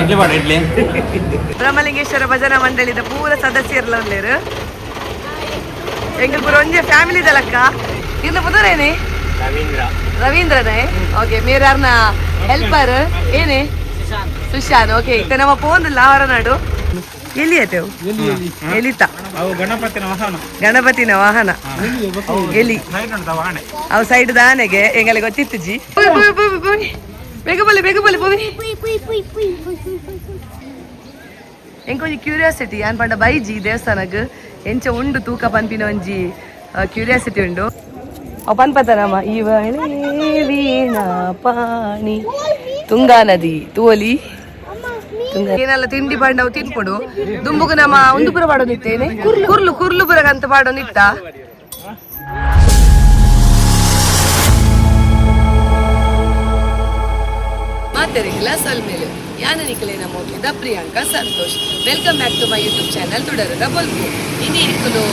ಇಡ್ಲಿ ಪಾಡ ಇಡ್ಲಿ. ಬ್ರಹ್ಮಲಿಂಗೇಶ್ವರ ಭಜನಾ ಮಂಡಳಿದ ಪೂರ ಸದಸ್ಯರ್ಲ ಉಲ್ಲೇರು. ಎಂಕಲ್ ಪೂರ ಒಂಜೆ ಫ್ಯಾಮಿಲಿ ದಲಕ್ಕ. ಇರ್ನ ಪುದರೇನೆ? ರವೀಂದ್ರ. ರವೀಂದ್ರನೇ, ಓಕೆ. ಮೇರಾರ್ನ ಹೆಲ್ಪರ್ ಏನೇ? ಸುಶಾಂತ್, ಓಕೆ. ಇತ್ತೆ ನಮ್ಮ ಪೋಂದಿಲ್ಲ ಹೊರನಾಡು. ಎಲ್ಲಿ ಆಯ್ತು ಎಲಿತ? ಅವು ಗಣಪತಿನ ವಾಹನ. ಗಣಪತಿನ ವಾಹನ ಎಲಿ. ಸೈಡ್ ಉಂಟು ವಾಹನ. ಅವು ಸೈಡ್ ದಾನೆಗೆ ಎಂಗಲೆ ಗೊತ್ತಿತ್ತು ಜಿ. ಬೇಗ ಬಲ್ಲಿ, ಬೇಗ ಬಲ್ಲಿ ಪೋವಿ. ಎಂಕೊಂಜಿ ಕ್ಯೂರಿಯಾಸಿಟಿ ಯಾನ್ ಪಂಡ ಬೈಜಿ ದೇವಸ್ಥಾನಗ್ ಎಂಚ ಉಂಡು ತೂಕ ಪನ್ಪಿನ ಒಂಜಿ ಕ್ಯೂರಿಯಾಸಿಟಿ ಉಂಡು. ಅವು ಪನ್ಪತನಮ್ಮ ಇವಳೇ ವೀಣಾ ಪಾಣಿ. ತುಂಗಾ ನದಿ ತೂವಲಿ. ತುಂಗಾ ಏನೆಲ್ಲ ತಿಂಡಿ ಪಂಡವು ತಿನ್ಪುಡು. ದುಂಬುಗು ನಮ್ಮ ಒಂದು ಪುರ ಪಾಡೊಂದಿತ್ತೇನೆ, ಕುರ್ಲು ಕುರ್ಲು ಪುರಗಂತ ಪಾಡೊಂದಿತ್ತ. ಮಾತೆರಿಗಿಲ್ಲ ಸೊಲ್ಮೇಲು. ಯಾನ ನಿಕಲೇನ ಮೋಕಿದ Priyanka Santosh. Welcome back to my YouTube channel ತುಡರದ ಬೊಲ್ಪು. ಇನಿ ಎಂಕುಲು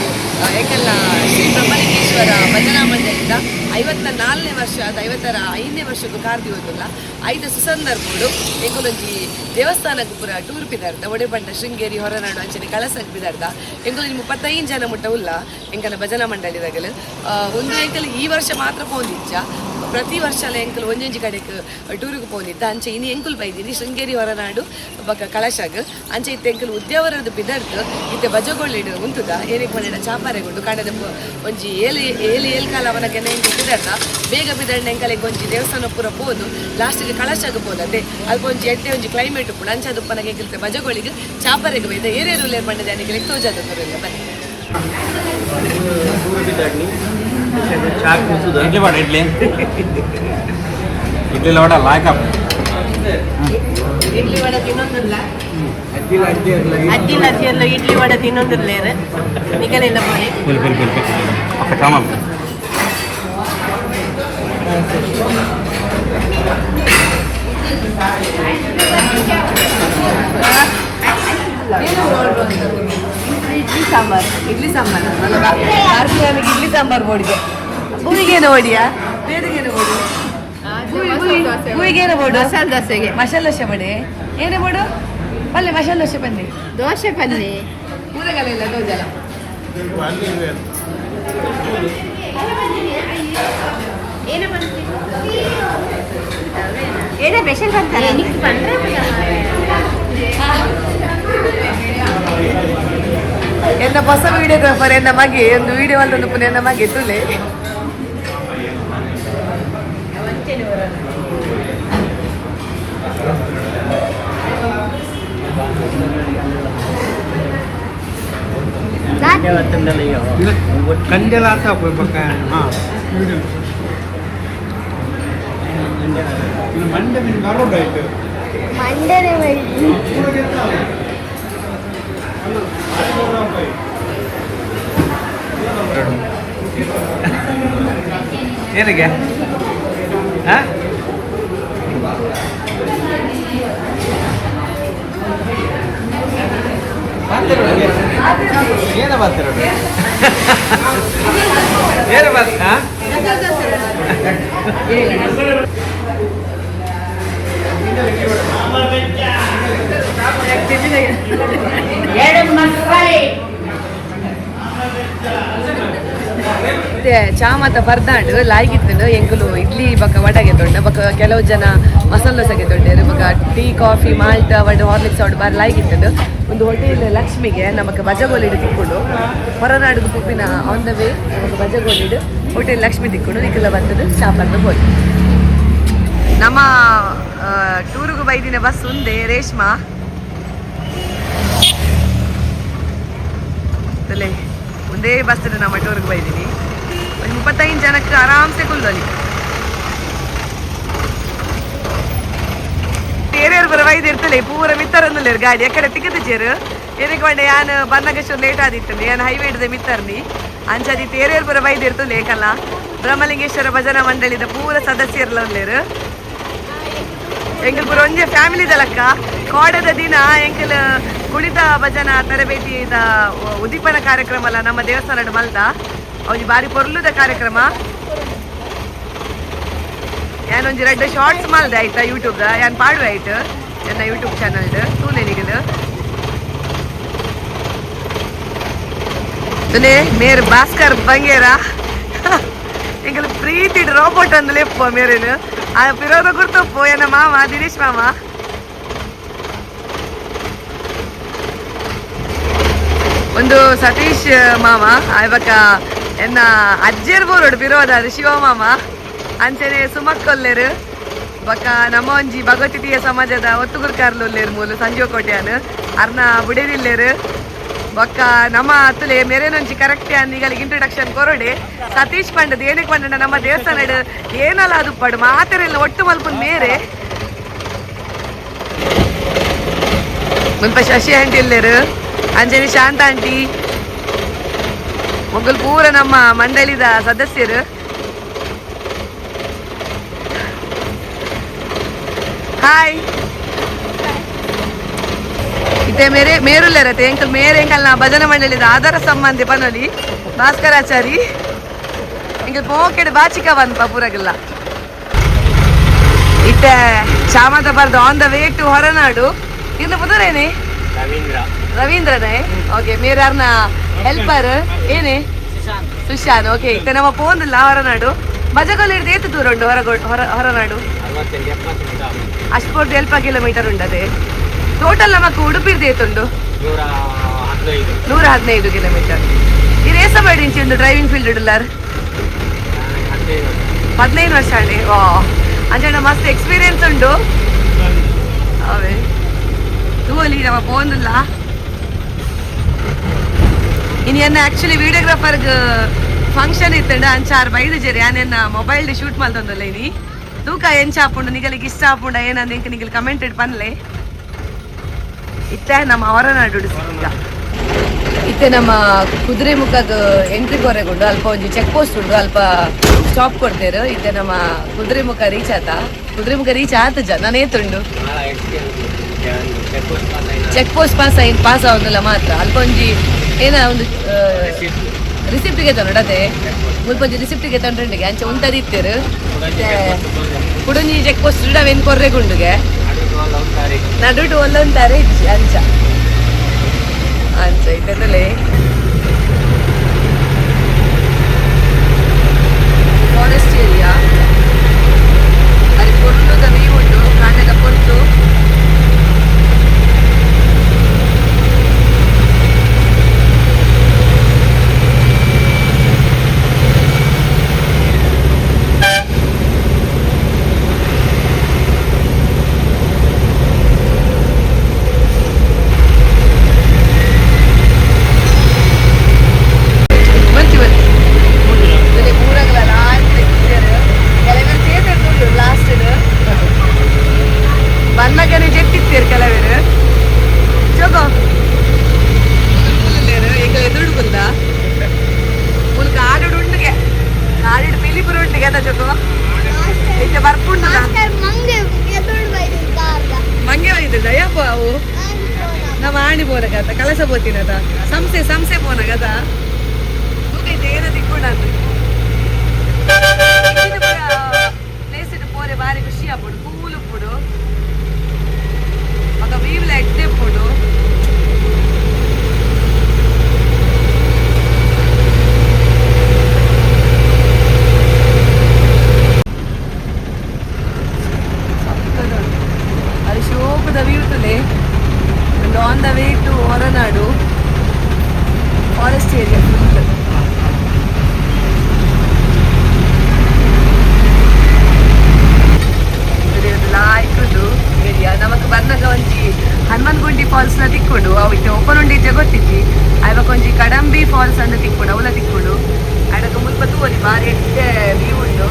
ಎಂಕೆಲ್ಲ ಶ್ರೀ ಬ್ರಹ್ಮಲಿಂಗೇಶ್ವರ ಭಜನಾ ಮಂಡಳಿದ 54ನೇ ವರ್ಷ ಆದ 55ನೇ ವರ್ಷಕ್ಕೂ ಕಾರ್ದಿ ಹೋದುಲ್ಲ. ಐದ ಸುಸಂದರ್ಭಡು ಎಂಕುಲೊಂಜಿ ದೇವಸ್ಥಾನಕ್ಕೆ ಪೂರ ಟೂರ್ ಪಿದಾರ್ದ. ಒಡೆಪಂಡ ಶೃಂಗೇರಿ, ಹೊರನಾಡು, ಅಂಚನೆ ಕಳಸಕ್ ಪಿದಾರ್ದ. ಎಂಕುಲೊಂಜಿ 35 ಜನ ಮುಟ್ಟ ಉಲ್ಲ ಎಂಕಲ ಭಜನಾ ಮಂಡಳಿದಾಗಲು. ಒಂದು ಎಂಕಲ್ ಈ ವರ್ಷ ಮಾತ್ರ ಪೋಂದಿಜ್ಜ. ಪ್ರತಿ ವರ್ಷ ಎಂಕಲ್ ಒಂಜೊಂಜಿ ಕಡೆಕ್ ಟೂರಿಗೆ ಪೋಂದಿತ್ತ. ಅಂಚೆ ಇನಿ ಎಂಕುಲ್ ಬೈದಿನಿ ಶೃಂಗೇರಿ, ಹೊರನಾಡು ಬೊಕ ಕಳಶಾಗ್. ಅಂಚೆ ಇತ್ತೆ ಎಂಕಲ್ ಉದ್ಯಾವರದ ಬಿದರ್ದು ಇತ್ತೆ ಬಜಗೊಳ್ಳಿಡು ಉಂತುದ. ಏನಕ್ಕೆ ಪಂಡ ಚಾಪಾರೆಗುಂಡು ಕಾಂಡದ ಒಂಜಿ ಏಳು ಏಳು ಏಳು ಕಾಲ ಅವನ ಕೆನೆ ಎಂಕಲ್ ಬಿದರ್ದ. ಬೇಗ ಬಿದರ್ನ ಎಂಕಲ್ ಒಂಜಿ ದೇವಸ್ಥಾನ ಪೂರ ಪೋದು ಲಾಸ್ಟಿಗೆ ಕಳಶಾಗ ಪೋದತೆ. ಅಲ್ಪ ಒಂಜಿ ಎಡ್ಡೆ ಒಂಜಿ ಕ್ಲೈಮೇಟ್ ಉಪ್ಪುಂಡು. ಅಂಚೆ ಅದು ಎಂಕಲ್ ಬಜಗೊಳ್ಳಿಗೆ ಚಾಪಾರೆಗ್ ಬೈದ. ಏರೇರು ಉಲ್ಲೇರ್ ಪಂಡದ ಅನಿಗೆ ತೋಜಾದ ತೋರಿಲ್ಲ, ಬನ್ನಿ. ಇಡ್ಲಿ ಪಾಡ ಇಡ್ಲಿ. ಇಡ್ಲಿ ವಡ ಲಾಯ್ಕ. ಇಡ್ಲಿ ವಡೆ ತಿನ್ನೊಂದಿಲ್ಲ. ಅಜ್ಜಿಲ ಅಜ್ಜಿಯಲ್ಲ ಇಡ್ಲಿ ವಡೆ ತಿನ್ನೊಂದಿರ್ಲೇರು. ನಿಗಲೆಲ್ಲ ಪೋಯಿ. ಫುಲ್ ಫುಲ್ ಫುಲ್ ಅಕ್ಕ ಚಾಮಲ್. ಇಡ್ಲಿ ಸಾಂಬಾರ್, ಇಡ್ಲಿ ಸಾಂಬಾರ್ ಅಲ್ಲ, ಭಾರತೀಯನಿಗೆ ಇಡ್ಲಿ ಸಾಂಬಾರ್ ಬೋಡಿಗೆ. ಭೂಮಿಗೇನು ಬೋಡಿಯಾ? ಬೇರೆಗೇನು ಬೋಡು? ಭೂಮಿಗೇನು ಬೋಡು? ಮಸಾಲೆ ದೋಸೆಗೆ. ಮಸಾಲೆ ದೋಸೆ ಬಡೆ. ಏನೇ ಬೋಡು ಪಲ್ಲೆ? ಮಸಾಲೆ ದೋಸೆ ಬನ್ನಿ. ದೋಸೆ ಪನ್ನಿ. ಊರಗಲೆಲ್ಲ ದೋಜಲ. ಏನೇ ಸ್ಪೆಷಲ್ ಬಂತಾರೆ? ಎನ್ನ ಹೊಸ ವಿಡಿಯೋಗ್ರಾಫರ್ ಎನ್ನ ಮಗೆ. ಒಂದು ವಿಡಿಯೋ ಒಂದು ಪುನಃ ಎನ್ನ ಮಗೆ ತುಲೆ. ಕಂದೆಲ ಆತ ಬೊಕ್ಕ ಹಾಂ ಮಂಡೆ ಬರೋಡಾಯ್ತು. ಮಂಡನೆ. ಏನಕ್ಕೆ? ಹಾಂ. ಏನ ಬಾತಿರೋದು? ಏನು ಬಾತ್? ಹಾಂ. ಮತ್ತೆ ಚಾ ಮಾತ ಬರ್ದಾಂಡು ಲಾಯ್ಗಿತ್ತು. ಎಂಕುಲು ಇಡ್ಲಿ ಬೊಕ ವಡಗೆ ತೊಂಡೆ. ಬೊಕ ಕೆಲವು ಜನ ಮಸಾಲೆ ದೋಸೆಗೆ ತೊಂಡೇರು. ಬೊಕ ಟೀ, ಕಾಫಿ, ಮಾಲ್ಟ್ ಅವಡ್, ಹಾರ್ಲಿಕ್ಸ್ ಅವಡ್ ಬಾರಿ ಲಾಯ್ಗಿತ್ತು. ಒಂದು ಹೋಟೆಲ್ ಲಕ್ಷ್ಮಿಗೆ ನಮಕ್ ಬಜಗೋಲಿಡು ತಿಕ್ಕೊಂಡು. ಹೊರನಾಡುಗು ಪುಪ್ಪಿನ ಆನ್ the way ನಮಕ್ ಬಜಗೋಲಿಡು ಹೋಟೆಲ್ ಲಕ್ಷ್ಮಿ ತಿಕ್ಕೊಂಡು. ನಿಕಲ ಬರ್ತದೆ ಚಾ ಪರ್ದು ಹೋಗಿ. ನಮ್ಮ ಟೂರುಗು ಬೈದಿನ ಬಸ್ ಉಂದೆ ರೇಷ್ಮಾ ತಲೆ. ಒಂದೇ ಬಸ್ ನಮ್ಮ ಟೂರ್ಗೆ ಬೈದಿನಿ. ಒಂದು 35 ಜನಕ್ಕೆ ಆರಾಮ್ಸೆ ಕುಲ್ಲಲಿ. ಏರಿಯರ್ ಪೂರ ಬೈದು ಇರ್ತಲೆ. ಪೂರ ಮಿತ್ತರೊಂದುಲ್ಲೇರು. ಗಾಡಿ ಎಕ್ಕಡೆ ತಿಕ್ಕದ ಚೇರು. ಏನಕ್ಕೆ ಪಂಡ ಯಾನ್ ಬನ್ನಗ ಲೇಟ್ ಆದಿತ್ತು. ಯಾನ್ ಹೈವೇ ಹಿಡ್ದೆ ಮಿತ್ತರ್ನಿ. ಅಂಚಾದಿತ್ತು. ಏರಿಯರ್ ಪೂರ ಬೈದು ಇರ್ತಲೆ. ಏಕಲ್ಲ ಬ್ರಹ್ಮಲಿಂಗೇಶ್ವರ ಭಜನಾ ಮಂಡಳಿದ ಪೂರ ಸದಸ್ಯರ್ಲ ಉಲ್ಲೇರು. ಎಂಕಲ್ ಪೂರ ಒಂಜೆ ಫ್ಯಾಮಿಲಿ ದಲಕ್ಕ. ಕೋಡದ ದಿನ ಎಂಕಲ್ ಕುಣಿತ ಭಜನಾ ತರಬೇತಿ ಉದ್ದೀಪನ ಕಾರ್ಯಕ್ರಮ ಅಲ್ಲ ನಮ್ಮ ದೇವಸ್ಥಾನಡ್ ಮಲ್ದ. ಒಂಜಿ ಬಾರಿ ಪೊರ್ಲುದ ಕಾರ್ಯಕ್ರಮ. ಯಾನೊಂಜಿ ರಡ್ಡ್ ಶಾರ್ಟ್ಸ್ ಮಲ್ದೆ ಆಯ್ತಾ ಯೂಟ್ಯೂಬ್ ಯಾನ್ ಪಾಡುವೆ ಆಯ್ತು ಎನ್ನ ಯೂಟ್ಯೂಬ್ ಚಾನಲ್ ತೂಲೆ ನಿಗಲು ತುಲೆ ಮೇರ್ ಭಾಸ್ಕರ್ ಬಂಗೇರ ಎಂಕಲ್ ಪ್ರೀತಿ ರೋಬೋಟ್ ಅಂದ್ ಲೆಪ್ಪು ಮೇರೇನು ಆ ಪಿರೋದ ಗುರ್ತಪ್ಪು ಎನ್ನ ಮಾಮ ದಿನೇಶ್ ಮಾಮ. ಒಂದು ಸತೀಶ್ ಮಾಮ ಆಯ್ಬಕ ಎನ್ನ ಅಜ್ಜೆರ್ ಬೋರೋಡು ಪಿರೋದ ಶಿವ ಮಾಮ ಅಂಚನೆ ಸುಮಕ್ಕೊಲ್ಲೇರು ಬಕ ನಮ್ಮ ಒಂಜಿ ಭಗವತಿಯ ಸಮಾಜದ ಒತ್ತುಗುರ್ಕಾರ್ಲುಲ್ಲೇರು ಮೂಲು ಸಂಜೀವ ಕೋಟ್ಯಾನ್ ಅರ್ನ ಬುಡೇದಿಲ್ಲೇರು ಬೊಕ್ಕ ನಮ್ಮ ಅತ್ತುಲೆ ಮೇರೇನೊಂಜಿ ಕರೆಕ್ಟ್ ನಿಗಳಿಗೆ ಇಂಟ್ರೊಡಕ್ಷನ್ ಕೊರಡೆ. ಸತೀಶ್ ಪಂಡದ ಏನಕ್ಕೆ ಪಂಡ ನಮ್ಮ ದೇವಸ್ಥಾನ ಏನಲ್ಲ ಅದು ಪಡು ಮಾತೆರೆಲ್ಲ ಒಟ್ಟು ಮಲ್ಪುನ್ ಮೇರೆ ಮುಲ್ಪ ಶಶಿ ಆಂಟಿ ಇಲ್ಲೇರು ಅಂಜನಿ ಶಾಂತ ಆಂಟಿ ಮೊಗ್ಗಲ್ ಪೂರ ನಮ್ಮ ಮಂಡಳಿದ ಸದಸ್ಯರು. ಹಾಯ್ ಇತ್ತೆ ಮೇರೆ ಮೇರುಲ್ಲೇರತೆ ಎಂಕಲ್ ಮೇರೆ ಎಂಕಲ್ ನಾ ಭಜನೆ ಮಂಡಳಿದ ಆಧಾರ ಸಂಬಂಧಿ ಪನೊಲಿ ಭಾಸ್ಕರಾಚಾರಿ ಎಂಕಲ್ ಪೋಕೆಡ್ ಬಾಚಿಕ ಬಂದ್ಪ ಪೂರಗಿಲ್ಲ. ಇತ್ತೆ ಚಾಮದ ಬರ್ದು on the way to Horanadu. ಇನ್ನು ಪುದರೇನೆ? ರವೀಂದ್ರ. ರವೀಂದ್ರನೇ, ಓಕೆ. ಮೇರಾರ್ನ ಹೆಲ್ಪರ್ ಏನೇ? ಸುಶಾಂತ್, ಓಕೆ. ಇತ್ತೆ ನಮ್ಮ ಪೋಂದಿಲ್ಲ ಹೊರನಾಡು. ಬಜಗೋಲ್ ಹಿಡ್ದು ಏತು ದೂರ ಉಂಟು ಹೊರ ಹೊರನಾಡು? 68 70. ಅಷ್ಟು ಎಲ್ಪ ಕಿಲೋಮೀಟರ್ ಉಂಟದೆ. ಟೋಟಲ್ ನಮಕ್ ಉಡುಪಿರ್ದು ಏತುಂಡು? 115. 115 ಕಿಲೋಮೀಟರ್. ಈ ರೇಸ ಮಾಡಿ ಇಂಚಿ ಡ್ರೈವಿಂಗ್ ಫೀಲ್ಡ್ ಇಡಲಾರ್? 15. 15 ವರ್ಷ ಅಂడి. ವಾ, ಅಂಚೆ ಮಸ್ತ್ ಎಕ್ಸ್ಪೀರಿಯನ್ಸ್ ಉಂಟು. ಅವೇ ತೂವಲಿ ನಮ್ಮ ಪೋಂದಿಲ್ಲ. ಇನ್ನು ಎನ್ನ ಆಕ್ಚುಲಿ ವಿಡಿಯೋಗ್ರಾಫರ್ಗ್ ಫಂಕ್ಷನ್ ಇತ್ತಂಡ ಅಂಚಾರ್ ಬೈದು ಜರಿ ಯಾನೆನ್ನ ಮೊಬೈಲ್ ಶೂಟ್ ಮಲ್ತೊಂದುಲ್ಲ. ಇನಿ ತೂಕ ಎಂಚ ಆಪುಂಡು, ನಿಗಲಿಗೆ ಇಷ್ಟ ಆಪುಂಡ ಏನಂದ ಇಂಕ ನಿಗಲ್ ಕಮೆಂಟ್ it ಪನ್ಲೆ. ಇತ್ತೆ ನಮ್ಮ ಹೊರನಾಡು ಸಿಕ್ಕ. ಇತ್ತೆ ನಮ್ಮ ಕುದುರೆ ಮುಖದ ಎಂಟ್ರಿ ಕೊರೆಗುಂಡು. ಅಲ್ಪ ಒಂಜಿ ಚೆಕ್ ಪೋಸ್ಟ್ ಉಂಡು, ಅಲ್ಪ ಸ್ಟಾಪ್ ಕೊಡ್ತೇರು. ಇತ್ತೆ ನಮ್ಮ ಕುದುರೆ ಮುಖ ರೀಚ್ ಆತ. ಕುದುರೆ ಮುಖ ರೀಚ್ ಆತ ಜ ನಾನು ಏತುಂಡು. ಚೆಕ್ ಪೋಸ್ಟ್ ಪಾಸ್ ಆಯ್ತು, ಪಾಸ್ ಆಗುದಿಲ್ಲ ಮಾತ್ರ. ಅಲ್ಪ ಒಂಜಿ ಏನ ಒಂದು ರಿಸಿಪ್ಟಿಗೆ ತಂಡ ಅದೇ ಮುಲ್ಪ ಒಂಜಿ ರಿಸಿಪ್ಟಿಗೆ ತಂಡ್ರಂಡಿಗೆ ಅಂಚೆ ಉಂತದಿತ್ತೇರು. ಕುಡಂಜಿ ಚೆಕ್ ಪೋಸ್ಟ್ ಅವೇನು ಕೊರ್ರೆಗುಂಡುಗೆ ನಡುಟು ಒಲ್ಲೊಂತಾರೆ ಇಜ್ಜಿ. ಅಂಚ ಅಂಚ ಇತ್ತಲೆ ಫಾರೆಸ್ಟ್ ಏರಿಯಾ ಅಲ್ಲಿ ಪೊರ್ಲುದ ವ್ಯೂ ಉಂಟು ಕಾಂಡದ ಪೊರ್ತು. ಬಂತಿ ಬಂತಿ ಪೂರಗಲ ಲಾಸ್ಟ್ ಕೆಲವರು ಚೇತರ್ ಲಾಸ್ಟ್ ಬನ್ನಗನೆ ಜೆಟ್ಟಿತ್ತೇರು ಕೆಲವರು. ಚೋಗೋ ಈಗ ಎದುರು ಬಂದ ಮುಲ್ಕ ಆಡುಡು ಉಂಡುಗೆ ಕಾಡಿಡು ಪಿಲಿಪುರ ಉಂಡುಗೆ ಅದ ಚೋಕೋ ಇತ್ತೆ ಬರ್ಪುಂಡು. ಮಂಗೆ ಬೈದಿಲ್ಲ ಯಪ್ಪ ಅವು ನಮ್ಮ ಆಣಿ ಪೋನಗತ ಕಲಸ ಪೋತಿನದ ಸಂಸೆ ಸಂಸೆ ಪೋನಗದ ತೂಕೈತೆ ಏನ ತಿಕ್ಕೊಂಡಾತು ಪ್ಲೇಸ್ ಇಟ್ಟು ಪೋರೆ ಬಾರಿ ಖುಷಿ ಆಗ್ಬಿಡು ಕೂಲ್ ಉಪ್ಪುಡು ఒక ವ್ಯೂಲ ಎಡ್ಡೆ ಉಪ್ಪುಡು. ಅದು ಶೋಕದ ವ್ಯೂ ತುಲೆ. On the way to Horanadu forest area full. ಲಾಯ್ಕುಂಡು ಏರಿಯಾ. ನಮಕ್ ಬಂದಾಗ ಒಂಜಿ ಹನುಮನ್ಗುಂಡಿ ಫಾಲ್ಸ್ ನ ತಿಕ್ಕೊಂಡು ಅವು ಇತ್ತೆ ಓಪನ್ ಉಂಡು ಇತ್ತೆ ಗೊತ್ತಿಜ್ಜಿ. ಆಯ್ಬಕ್ ಒಂಜಿ ಕಡಂಬಿ ಫಾಲ್ಸ್ ಅಂದ್ ತಿಕ್ಕೊಂಡು ಅವಲ ತಿಕ್ಕೊಂಡು ಅಡಕ ಮುಲ್ಪ ತೂವಲಿ ಬಾರಿ ಎಡ್ಡೆ ವ್ಯೂ ಉಂಡು.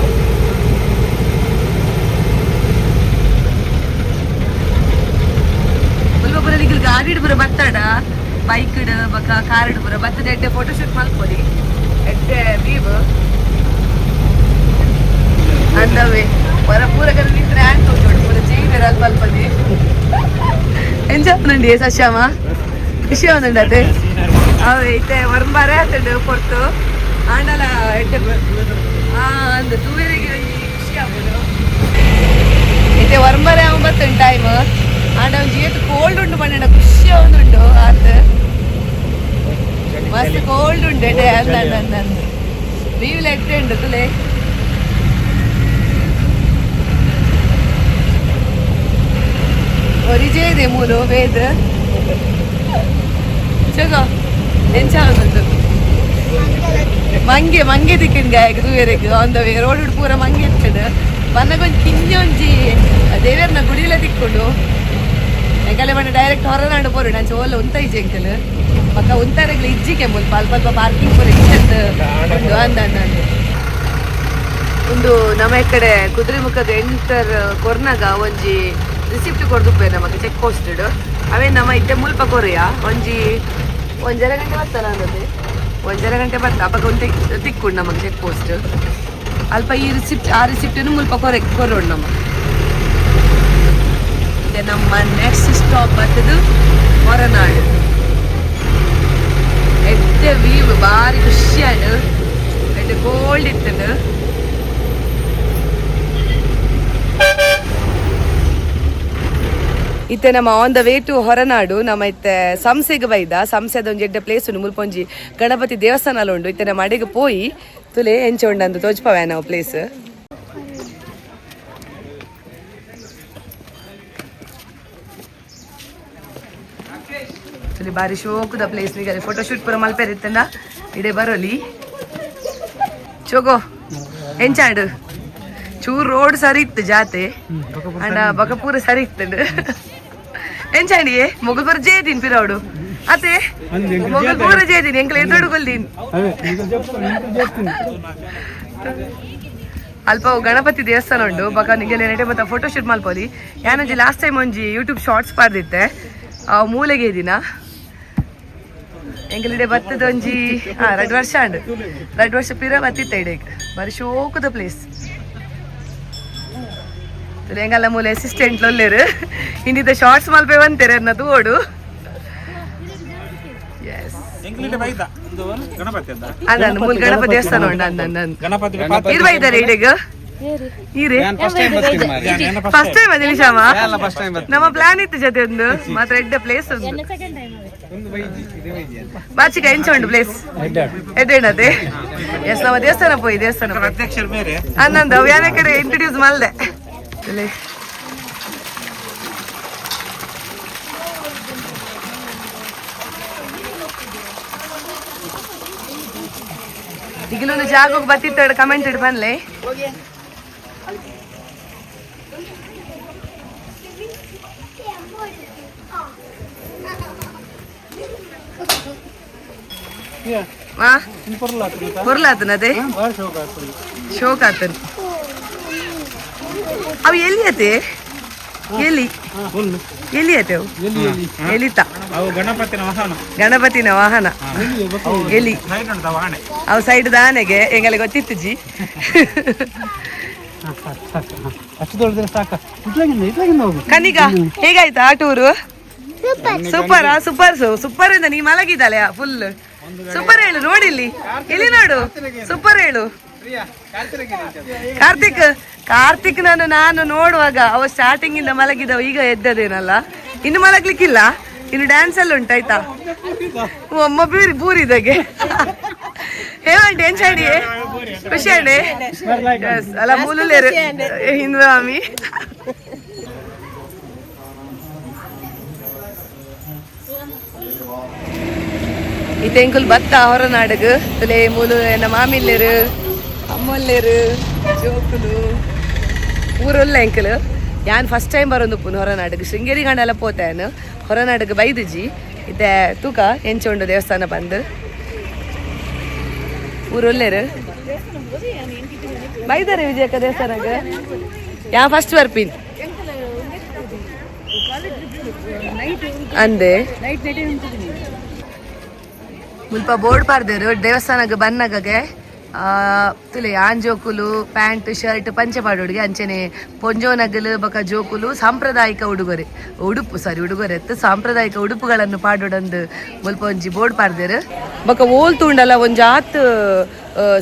ಮುಲ್ಪ ಪೂರ ನಿಗಲ್ ಗಾಡಿ ಪೂರ ಬತ್ತಾಡ ಬೈಕ್ ಬೊಕ ಕಾರ್ ಪೂರ ಬತ್ತದ ಎಡ್ಡೆ ಫೋಟೋ ಶೂಟ್ ಮಲ್ಪೊಲಿ, ಎಡ್ಡೆ ವ್ಯೂ ಅಂದವೇ. ಹೊರ ಪೂರ ಕಡೆ ನಿಂತ್ರೆ ಆಂಟ್ ತೋಜೋಡು ಪೂರ ಜೈವೇರ್ ಅಲ್ಪ ಅಲ್ಪದಿ. ಎಂಜಾಪುನಂಡಿ ಸಶ್ಯಾಮ ಖುಷಿ ಆವೊಂದುಂಡು ಅದೇ ಅವೆ. ಇತ್ತೆ ಒರಂಬಾರೆ ಆತುಂಡು ಪೊರ್ತು ಆಂಡಲ ಎಡ್ಡೆ. ಆ ಅಂದ್ ತೂವೆರೆಗೆ ಒಂಜಿ ಖುಷಿ ಆಪುಂಡು. Cold ಉಂಡು ಪಂಡ ಖುಷಿ ಉಂಡು ಆತ. ಮಸ್ತ್ ಕೋಲ್ಡ್ ಉಂಡು ಎಡೆ ಅಂದ ಅಂದ ಅಂದ ಅಂದ ವ್ಯೂ ಎಡ್ಡೆ ಉಂಡು ತುಲೆ. ಒರಿಜೇ ಇದೆ ಮೂಲು ವೇದ ಚಗೋ ಎಂಚ ಆಗುದು. ಮಂಗೆ ಮಂಗೆ ದಿಕ್ಕಿನ ಗಾಯಕ ತೂಯರೆಗ್ on the way road ಪೂರ ಮಂಗೆ ಇರ್ತದೆ. ಬನ್ನಗೊಂಜಿ ಕಿಂಜ ಒಂಜಿ ದೇವೆರ್ನ ಗುಡಿಲ ತಿಕ್ಕೊಂಡು ಎಂಕಲೆ ಬಣ್ಣ ಡೈರೆಕ್ಟ್ ಹೊರನಾಡು ಪೋರು. ನಾನು ಚೋಲ ಉಂತ ಇಜ್ಜೆ ಎಂಕಲ್ ಪಕ್ಕ ಉಂತಾರೆಗ್ಲ ಇಜ್ಜಿಕೆ ಮುಲ್ಪ ಅಲ್ಪ ಅಲ್ಪ ಪಾರ್ಕಿಂಗ್ ಪೂರ ಇಚ್ಚಂತ ಉಂಡು ಅಂದ ಅಂದ ಅಂದ. ಒಂದು ನಮ್ಮ ಈ ಕಡೆ ಕುದುರೆಮುಖದ ಎಂಟರ್ ಕೊರ್ನಾಗ ಒಂಜಿ ರಿಸಿಪ್ಟ್ ಕೊರ್ದುಪ್ಪೆ ನಮಗೆ ಚೆಕ್ ಪೋಸ್ಟ್. ಅವೇ ನಮ್ಮ ಇತ್ತೆ ಮುಲ್ಪ ಕೊರಿಯ ಒಂಜಿ ಒಂಜರೆ ಗಂಟೆ ಬರ್ತಾನ ಅಂದತೆ, ಒಂಜರೆ ಗಂಟೆ ಬರ್ತಾ ಅಪಗ ಒಂದು ತಿಕ್ಕೊಂಡು ನಮಗೆ ಚೆಕ್ ಪೋಸ್ಟ್ ಅಲ್ಪ ಈ ರಿಸಿಪ್ಟ್ ಆ ರಿಸಿಪ್ಟ್ ಮುಲ್ಪ ಕೊರೆ ಕೊರೋಣ ನಮ್ಮ. ಮತ್ತೆ ನಮ್ಮ ನೆಕ್ಸ್ಟ್ ಸ್ಟಾಪ್ ಬರ್ತದು ಹೊರನಾಡು. ಎಡ್ಡೆ ವ್ಯೂ, ಬಾರಿ ಖುಷಿಯಾಡು, ಎಡ್ಡೆ ಕೋಲ್ಡ್ ಇತ್ತದು. ಇತ್ತೆ ನಮ್ಮ on the way to Horanadu. ನಮ್ಮ ಇತ್ತೆ ಸಂಸೆಗೆ ಬೈದ ಸಂಸೆದ ಒಂಜಿ ಎಡ್ಡೆ ಪ್ಲೇಸ್ ಉಂಡು. ಮುಲ್ಪ ಒಂಜಿ ಗಣಪತಿ ದೇವಸ್ಥಾನ ಉಂಡು. ಇತ್ತೆ ನಮ್ಮ ಅಡೆಗೆ ಪೋಯಿ ತುಲೆ ಎಂಚ ಉಂಡು ಅಂದು ತೋಜ್ಪವೆ ನಾವು ಪ್ಲೇಸ್. ತುಲೆ ಬಾರಿ ಶೋಕುದ ಪ್ಲೇಸ್. ನಿಗಲೆ ಫೋಟೋ ಶೂಟ್ ಪೂರ ಮಲ್ಪೆರ್ ಇತ್ತಂಡ ಇಡೆ ಬರೋಲಿ. ಚೋಗೋ ಎಂಚಾಡು ಚೂರು ರೋಡ್ ಸರಿ ಇತ್ತು ಜಾತೆ ಅಂಡ ಬಕ ಪೂರ ಸರಿ ಇತ್ತು. ಎಂಚಾಂಡಿಯೇ ಮೊಗಲ್ ಪೂರ ಜೇದಿನ್ ಪಿರೌಡು ಅತೆ ಮೊಗಲ್ ಪೂರ ಜೇದಿನ್ ಎಂಕಲ್ ಎದುರು ಕೊಲ್ದೀನ್. ಅಲ್ಪ ಗಣಪತಿ ದೇವಸ್ಥಾನ ಉಂಡು. ಬಕ ನಿಗೆಲ್ಲ ನೆಟೆ ಮತ್ತೆ ಫೋಟೋ ಶೂಟ್ ಮಲ್ಪೋಲಿ. ಯಾನೊಂಜಿ ಲಾಸ್ಟ್ ಟೈಮ್ ಒಂಜಿ ಯೂಟ್ಯೂಬ್ ಶಾರ್ಟ್ಸ್ ಪಾಡ್ದಿತ್ತೆ, ಆ ಮೂಲೆಗೆ ದಿನ ಎಂಕಲ್ ಇಡೆ ಬತ್ತದ ಒಂಜಿ 2 ವರ್ಷ ಉಂಡು. 2 ವರ್ಷ ಪಿರ ಬತ್ತಿತ್ತ ಇಡೇಕ್. ಬಾರಿ ಶೋಕದ ಪ್ಲೇಸ್. ಎಂಗಲ್ಲ ಮೂಲೆ ಅಸಿಸ್ಟೆಂಟ್ ಲೊಲ್ಲೆರು ಇನ್ನಿದ ಶಾರ್ಟ್ಸ್ ಮಲ್ಪೆ ಬಂತೇರೆ ಅನ್ನ ತೋಡು. ಎಸ್, ಅದ ಮೂಲ ಗಣಪತಿ ದೇವಸ್ಥಾನ ಉಂಡು ಅಂದ ಅಂದ. ಇರ್ವ ಇದ್ದಾರೆ ಇಡೆಗ್ ಈರೆ ಫಸ್ಟ್ ಟೈಮ್ ಅದೇ ಶ್ಯಾಮ. ನಮ್ಮ ಪ್ಲಾನ್ ಇತ್ತು ಜೊತೆ ಒಂದು ಮಾತ್ರ ಎಡ್ಡೆ ಪ್ಲೇಸ್ ಉಂಟು. ಬಾಚಿಕ ಎಂಚ ಉಂಟು ಪ್ಲೇಸ್? ಎಡ್ಡೆ. ಎಸ್, ನಮ್ಮ ದೇವಸ್ಥಾನ ಪೋಯಿ ದೇವಸ್ಥಾನ ಅನ್ನಂದು ಅವು ಯಾನ ಕಡೆ ಇಂಟ್ರೊಡ್ಯೂಸ್ ಮಲ್ದೆ. ಈಗಲೊಂದು ಜಾಗಕ್ಕೆ ಬತ್ತಿತ್ತು ಕಮೆಂಟ್ ಇಡ್ ಬನ್ಲೆ. ಪೊರ್ಲಾತನ ಅದೇ ಶೋಕ್ ಆತನ್. ಅವು ಎಲ್ಲಿ ಅತೆ ಎಲ್ಲಿ ಎಲ್ಲಿ ಅತೆ ಅವು ಎಲಿತ. ಅವು ಗಣಪತಿನ ವಾಹನ. ಗಣಪತಿನ ವಾಹನ ಎಲಿ. ಅವು ಸೈಡ್ ದಾನೆಗೆ ಎಂಗಲೆ ಗೊತ್ತಿತ್ತು ಜಿ. ಅಷ್ಟು ದೊಡ್ಡದ್ರೆ ಸಾಕ. ಇಟ್ಲಾಗಿಂದ ಇಟ್ಲಾಗಿಂದ ಹೋಗು. ಕನಿಗ ಹೇಗಾಯ್ತಾ ಆ tour? Super super super ಇಂದ ನೀ ಮಲಗಿದ್ದಾಳೆ ಫುಲ್. ಸೂಪರ್ ಹೇಳು ನೋಡಿಲ್ಲಿ, ಇಲ್ಲಿ ನೋಡು, ಸೂಪರ್ ಹೇಳು. ಕಾರ್ತಿಕ್ ಕಾರ್ತಿಕ್ ನಾನು ನಾನು ನೋಡುವಾಗ ಅವ ಸ್ಟಾರ್ಟಿಂಗ್ ಇಂದ ಮಲಗಿದವ, ಈಗ ಎದ್ದದೇನಲ್ಲ. ಇನ್ನು ಮಲಗ್ಲಿಕ್ಕಿಲ್ಲ, ಇನ್ನು ಡ್ಯಾನ್ಸ್ ಎಲ್ಲ ಉಂಟಾಯ್ತಾ. ಒಮ್ಮ ಬೂರಿ ಬೂರಿದಾಗೆ ಹೇವಂಟಿ ಎಂಚಾಡಿ ಖುಷಿ ಅಂಡೆ. ಅಲ್ಲ ಮೂಲುಲೇರು ಹಿಂದ್ರಾಮಿ ಈ ತೆಂಕುಲ್ ಬತ್ತ ಹೊರನಾಡಗ್ ತುಲೆ ಮೂಲು ಎನ್ನ ಮಾಮಿಲ್ಲೇರು ಅಮ್ಮಲ್ಲೇರು ಜೋಕುಲು ಊರೊಲ್ಲ ಎಂಕಲ್. ಯಾನ್ ಫಸ್ಟ್ ಟೈಮ್ ಬರೋದು ಉಪ್ಪುನು ಹೊರನಾಡಗ್. ಶೃಂಗೇರಿ ಗಂಡೆಲ್ಲ ಪೋತೇನು, ಹೊರನಾಡಗ್ ಬೈದುಜಿ. ಇತ್ತೆ ತೂಕ ಎಂಚ ಉಂಡು ದೇವಸ್ಥಾನ ಬಂದು. ಊರೊಲ್ಲೇರು ಬೈದಾರೆ ವಿಜಯಕ್ಕ ದೇವಸ್ಥಾನಗ. ಯಾ ಫಸ್ಟ್ ಬರ್ಪಿನ್ ಅಂದೆ. ಮುಲ್ಪ ಬೋರ್ಡ್ ಪಾರ್ದೇರು ದೇವಸ್ಥಾನಗ್ ಬನ್ನಗಗೆ ತುಲೆ ಆನ್ ಜೋಕುಲು ಪ್ಯಾಂಟ್ ಶರ್ಟ್ ಪಂಚೆ ಪಾಡೋಡಿಗೆ ಅಂಚನೆ ಪೊಂಜೋನಗಲು ಬಕ ಜೋಕುಲು ಸಾಂಪ್ರದಾಯಿಕ ಉಡುಗೊರೆ ಉಡುಪು ಸಾರಿ ಉಡುಗೊರೆ ಎತ್ತು ಸಾಂಪ್ರದಾಯಿಕ ಉಡುಪುಗಳನ್ನು ಪಾಡೋಡಂದು ಮುಲ್ಪ ಒಂಜಿ ಬೋರ್ಡ್ ಪಾರ್ದೇರು. ಬಕ ಓಲ್ ತೂಂಡಲ ಒಂಜಿ ಆತ್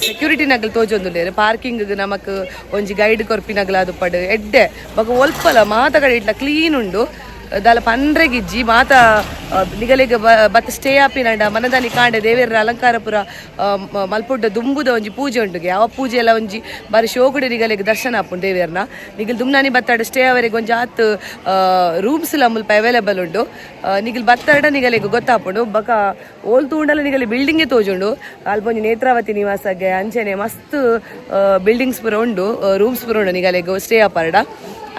ಸೆಕ್ಯೂರಿಟಿ ನಗಲು ತೋಜೊಂದುಲ್ಲೇರು. ಪಾರ್ಕಿಂಗ್ ನಮಕ್ ಒಂಜಿ ಗೈಡ್ ಕೊರ್ಪಿನಗಲ ಅದು ಪಡು ಎಡ್ಡೆ. ಬಕ ಒಲ್ಪಲ ಮಾತ ಕಡೆ ಇಟ್ಲ ಕ್ಲೀನ್ ಉಂಡು. ದಾಲ ಪಂಡ್ರೆಗಿಜ್ಜಿ ಮಾತ ನಿಗಲಿಗ ಬತ್ತ ಸ್ಟೇ ಆಪಿನಂಡ ಮನದಾನಿ ಕಾಂಡೆ ದೇವೇರ ಅಲಂಕಾರಪುರ ಮಲ್ಪುಡ್ಡ ದುಂಬುದ ಒಂಜಿ ಪೂಜೆ ಉಂಡುಗೆ ಅವ ಪೂಜೆ ಎಲ್ಲ ಒಂಜಿ ಬಾರಿ ಶೋಕುಡೆ ನಿಗಲಿಗೆ ದರ್ಶನ ಆಪುಂಡು ದೇವೇರ್ನ ನಿಗಲ್ ದುಮ್ನಾನಿ ಬತ್ತಾಡ ಸ್ಟೇ ಅವರಿಗೆ ಒಂಜಿ ಆತ್ ರೂಮ್ಸ್ ಎಲ್ಲ ಮುಲ್ಪ ಅವೈಲೇಬಲ್ ಉಂಡು. ನಿಗಲ್ ಬತ್ತಾಡ ನಿಗಲಿಗೆ ಗೊತ್ತಾಪುಂಡು ಬಕ ಓಲ್ ತೂಂಡಲ ನಿಗಲಿ ಬಿಲ್ಡಿಂಗೇ ತೋಜುಂಡು. ಅಲ್ಪ ಒಂಜಿ ನೇತ್ರಾವತಿ ನಿವಾಸಗೆ ಅಂಚನೆ ಮಸ್ತ್ ಬಿಲ್ಡಿಂಗ್ಸ್ ಪೂರ ಉಂಡು, ರೂಮ್ಸ್ ಪೂರ ಉಂಡು ನಿಗಲಿಗೆ ಸ್ಟೇ ಆಪರ್ಡ.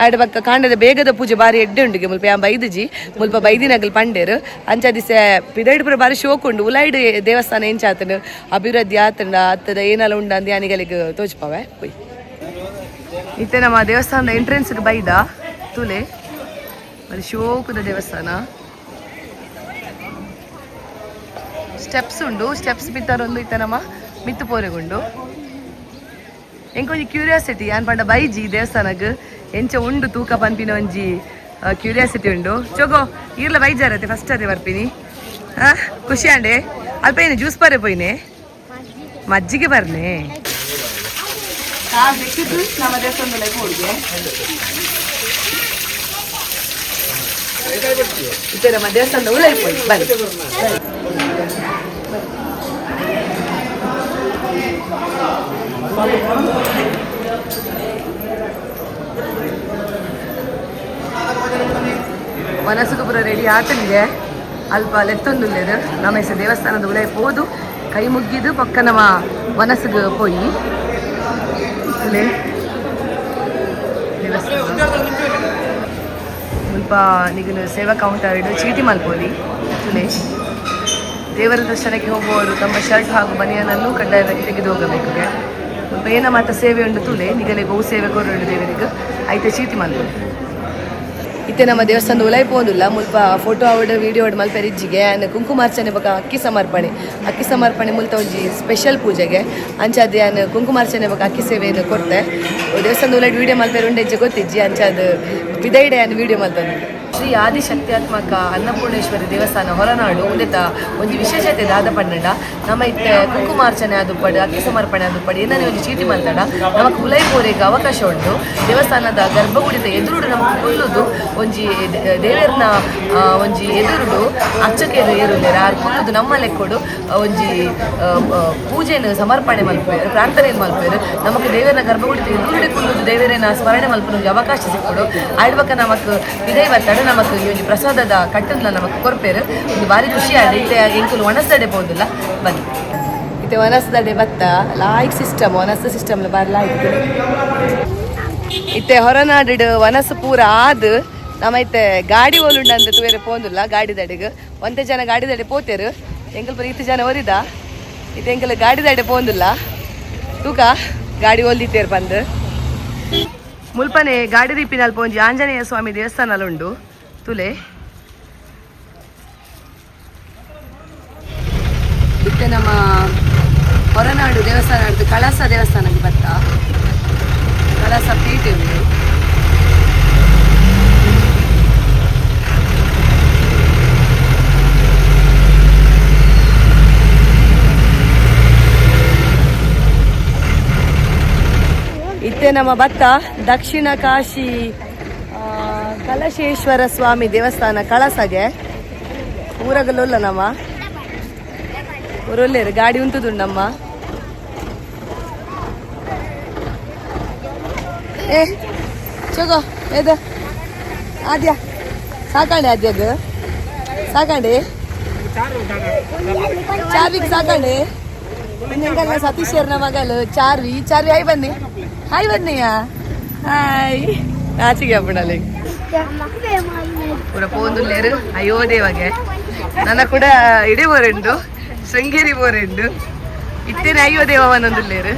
ಆಡ ಬಕ್ಕ ಕಾಂಡದ ಬೇಗದ ಪೂಜೆ ಬಾರಿ ಎಡ್ಡೆ ಉಂಡುಗೆ ಮುಲ್ಪ ಯಾನ್ ಬೈದುಜಿ ಮುಲ್ಪ ಬೈದಿನಗಲ್ ಪಂಡೇರು ಅಂಚ ದಿಸೆ ಪಿದೈಡ್ ಪೂರ ಬಾರಿ ಶೋಕ್ ಉಂಡು. ಉಲೈಡ್ ದೇವಸ್ಥಾನ ಎಂಚಾತನು ಅಭಿವೃದ್ಧಿ ಆತಂಡ ಅತ್ತದ ಏನೆಲ್ಲ ಉಂಡು ಅಂದ್ ಯಾನಿಗಲಿಗೆ ತೋಜ್ಪಾವೆ ಪೋಯ್. ಇತ್ತೆ ನಮ್ಮ ದೇವಸ್ಥಾನದ ಎಂಟ್ರೆನ್ಸ್ ಬೈದ ತುಲೆ ಬಾರಿ ಶೋಕುದ ದೇವಸ್ಥಾನ. ಸ್ಟೆಪ್ಸ್ ಉಂಡು, ಸ್ಟೆಪ್ಸ್ ಮಿತ್ತಾರೊಂದು ಇತ್ತೆ ನಮ್ಮ ಮಿತ್ತು ಪೋರೆಗುಂಡು. ಎಂಕೊಂಜಿ ಕ್ಯೂರಿಯಾಸಿಟಿ ಯಾನ್ ಪಂಡ ಬೈಜಿ ದೇವಸ್ಥಾನಗ್ ಎಂಚ ಉಂಡು ತೂಕ ಪನ್ಪಿನ ಒಂಜಿ ಕ್ಯೂರಿಯಾಸಿಟಿ ಉಂಡು. ಚೊಗೋ ಈರ್ಲ ಬೈಜಾರತೆ ಫಸ್ಟ್ ಅದೇ ಬರ್ಪಿನಿ. ಹಾ ಖುಷಿ ಆಂಡೆ ಅಲ್ಪ ಏನು ಜ್ಯೂಸ್ ಬರೆ ಪೋಯಿನೆ ಮಜ್ಜಿಗೆ ಬರ್ನೆ ನಮ್ಮ ದೇವಸ್ಥಾನದಲ್ಲಿ ಹೋಗಿ ಇತ್ತೆ ನಮ್ಮ ದೇವಸ್ಥಾನದ ಉಲೈ ಪೋಯಿ ಬನ್ನಿ. ಮನಸ್ಸುಗು ಪೂರ ರೆಡಿ ಆತನಿಗೆ ಅಲ್ಪ ಲೆತ್ತೊಂದುಲ್ಲೇರು ನಮ್ಮ ಹೆಸರು ದೇವಸ್ಥಾನದ ಉಲೈ ಪೋದು ಕೈ ಮುಗ್ಗಿದು ಪಕ್ಕ ನಮ್ಮ ಮನಸ್ಸಿಗೆ ಪೋಯಿ ದೇವಸ್ಥಾನ ಮುಲ್ಪ ನಿಗಲು ಸೇವಾ ಕೌಂಟರ್ ಇಡು ಚೀಟಿ ಮಲ್ಪೋಲಿ. ತುಲೆ ದೇವರ ದರ್ಶನಕ್ಕೆ ಹೋಗುವವರು ತಮ್ಮ ಶರ್ಟ್ ಹಾಗೂ ಬನಿಯನನ್ನು ಕಡ್ಡಾಯವಾಗಿ ತೆಗೆದು ಹೋಗಬೇಕು. ಮುಲ್ಪ ಏನ ಮಾತ ಸೇವೆ ಉಂಡು ತುಲೆ ನಿಗಲೆ ಗೋವು ಸೇವೆ ಕೊರುಂಡು ದೇವರಿಗೆ ಐತೆ ಚೀಟಿ ಮಲ್ಪೋಲಿ. ಇತ್ತೆ ನಮ್ಮ ದೇವಸ್ಥಾನದ ಉಲೈ ಪೋಂದುಲ್ಲ ಮುಲ್ಪ ಫೋಟೋ ಆವಡ್ ವಿಡಿಯೋ ಆವಡ್ ಮಲ್ಪೆರ್ ಇಜ್ಜಿಗೆ. ಆ್ಯಂಡ್ ಕುಂಕುಮಾರ್ಚನೆ ಬೊಕ ಅಕ್ಕಿ ಸಮರ್ಪಣೆ, ಅಕ್ಕಿ ಸಮರ್ಪಣೆ ಮುಲ್ತ ಒಂಜಿ ಸ್ಪೆಷಲ್ ಪೂಜೆಗೆ ಅಂಚಾದ್ ಯಾನ್ ಕುಂಕುಮಾರ್ಚನೆ ಬೊಕ ಅಕ್ಕಿ ಸೇವೆಯನ್ನು ಕೊರ್ತೆ. ದೇವಸ್ಥಾನದ ಉಲೈಡ್ ವಿಡಿಯೋ ಮಲ್ಪೆರ್ ಉಂಡೆ ಇಜ್ಜಿ ಗೊತ್ತಿಜ್ಜಿ, ಅಂಚಾದ್ ಪಿದೈಡೆ ಯಾನ್ ವಿಡಿಯೋ ಮಲ್ತೊಂದು. ಶ್ರೀ ಆದಿಶಕ್ತ್ಯಾತ್ಮಕ ಅನ್ನಪೂರ್ಣೇಶ್ವರಿ ದೇವಸ್ಥಾನ ಹೊರನಾಡು ಉಂದೆತ ಒಂಜಿ ವಿಶೇಷತೆ ದಾದ ಪಂಡಂಡ ನಮ್ಮ ಇತ್ತೆ ಕುಂಕುಮಾರ್ಚನೆ ಆದುಪ್ಪಡು ಅಕ್ಕಿ ಸಮರ್ಪಣೆ ಆದುಪ್ಪಡು ಏನನೇ ಒಂಜಿ ಚೀಟಿ ಮಲ್ತಡ ನಮಕ್ ಉಲೈ ಪೋರೆಗ್ ಅವಕಾಶ ಉಂಟು. ದೇವಸ್ಥಾನದ ಗರ್ಭಗುಡಿದ ಎದುರುಡು ನಮಕ್ ಕುಲ್ಲುದು ಒಂಜಿ ದೇವೆರ್ನ ಒಂಜಿ ಎದುರುಡು ಅರ್ಚಕೆರು ಏರುಲ್ಲೆರ್ ಆರ್ ಕುಲ್ಲುದು ನಮ್ಮ ಲೆಕ್ಕೊಡು ಒಂಜಿ ಪೂಜೆನ್ ಸಮರ್ಪಣೆ ಮಲ್ಪುವೆರ್, ಪ್ರಾರ್ಥನೆನ್ ಮಲ್ಪುವೆರ್. ನಮಕ್ ದೇವೆರ್ನ ಗರ್ಭಗುಡಿದ ಎದುರುಡೆ ಕುಲ್ಲುದು ದೇವೆರೆನ ಸ್ಮರಣೆ ಮಲ್ಪುನ ಒಂಜಿ ಅವಕಾಶ ಸಿಕ್ಕುಡು. ಆಯ್ಡ್ ಬೊಕ ನಮಕ್ ಪಿದೈ ಬತ್ತಡ ನಮಕ್ ಈ ಒಂಜಿ ಪ್ರಸಾದದ ಕಟ್ಟುನ ನಮಕ್ ಕೊರ್ಪೆರ್. ಒಂದು ಬಾರಿ ಖುಷಿ ಆಂಡ್. ಇತ್ತೆ ಎಂಕುಲು ಒಣಸಡೆ ಪೋಂದುಲ್ಲ ಬನ್ನಿ. ಇತ್ತೆ ಒಣಸದಡೆ ಬತ್ತ ಲಾಯ್ಕ್ ಸಿಸ್ಟಮ್ ಒಣಸ ಸಿಸ್ಟಮ್ ಬಾರಿ ಲಾಯ್ಕ್. ಇತ್ತೆ ಹೊರನಾಡು ವನಸು ಪೂರ ಆದ್ ನಮ್ಮ ಇತ್ತೆ ಗಾಡಿ ಓಲುಂಡ ಅಂತ ತೂವೆರೆ ಪೋಂದುಲ್ಲ. ಗಾಡಿದಡೆಗ್ ಒಂತೆ ಜನ ಗಾಡಿದಡೆ ಪೋತೇರು, ಎಂಕಲ್ ಪೂರ ಇತ್ತು ಜನ ಒರಿದ. ಇತ್ತೆ ಎಂಕಲ್ ಗಾಡಿದಡೆ ಪೋಂದುಲ್ಲ ತೂಕ ಗಾಡಿ ಓಲ್ದಿತ್ತೇರು ಬಂದು. ಮುಲ್ಪನೆ ಗಾಡಿ ರೀಪಿನಲ್ಪ ಒಂಜಿ ಆಂಜನೇಯ ಸ್ವಾಮಿ ದೇವಸ್ಥಾನ ಉಂಡು ತುಲೆ. ಇತ್ತೆ ನಮ್ಮ ಹೊರನಾಡು ದೇವಸ್ಥಾನ ಕಳಸ ದೇವಸ್ಥಾನಕ್ಕೆ ಬತ್ತ ಕಳಸ ಪೀಠೆ ಉಂಡು. ಇತ್ತೆ ನಮ್ಮ ಭತ್ತ ದಕ್ಷಿಣ ಕಾಶಿ ಕಲಶೇಶ್ವರ ಸ್ವಾಮಿ ದೇವಸ್ಥಾನ ಕಳಸಗೆ ಊರಗಲುಲ್ಲ ನಮ್ಮ ಊರಲ್ಲೇರು ಗಾಡಿ ಉಂಟುದುಂಡಮ್ಮ. ಏ ಚಗೋ ಏದ ಆದ್ಯ ಸಾಕಾಂಡೆ ಆದ್ಯಾಗ ಸಾಕಾಂಡೆ ಚಾರ್ವಿಗ್ ಸಾಕಾಂಡೆ ನಿಂಗಲ್ಲ ಸತೀಶರ್ನ ಮಗಲು ಚಾರ್ವಿ ಚಾರ್ವಿ ಹಾಯ್ ಬನ್ನಿ ಹಾಯ್ ಬನ್ನಿಯಾ ಹಾಯ್ ನಾಚಿಗೆ ಅಪ್ಪಣಲ್ಲಿ ಪೂರ ಪೋಂದುಲ್ಲೇರು ಅಯ್ಯೋ ದೇವಗೆ ನನ್ನ ಕೂಡ ಇಡೀ ಬೋರೆಂಡು ಶೃಂಗೇರಿ ಬೋರೆಂಡು ಇತ್ತೇನೆ ಅಯ್ಯೋ ದೇವವನೊಂದುಲ್ಲೇರು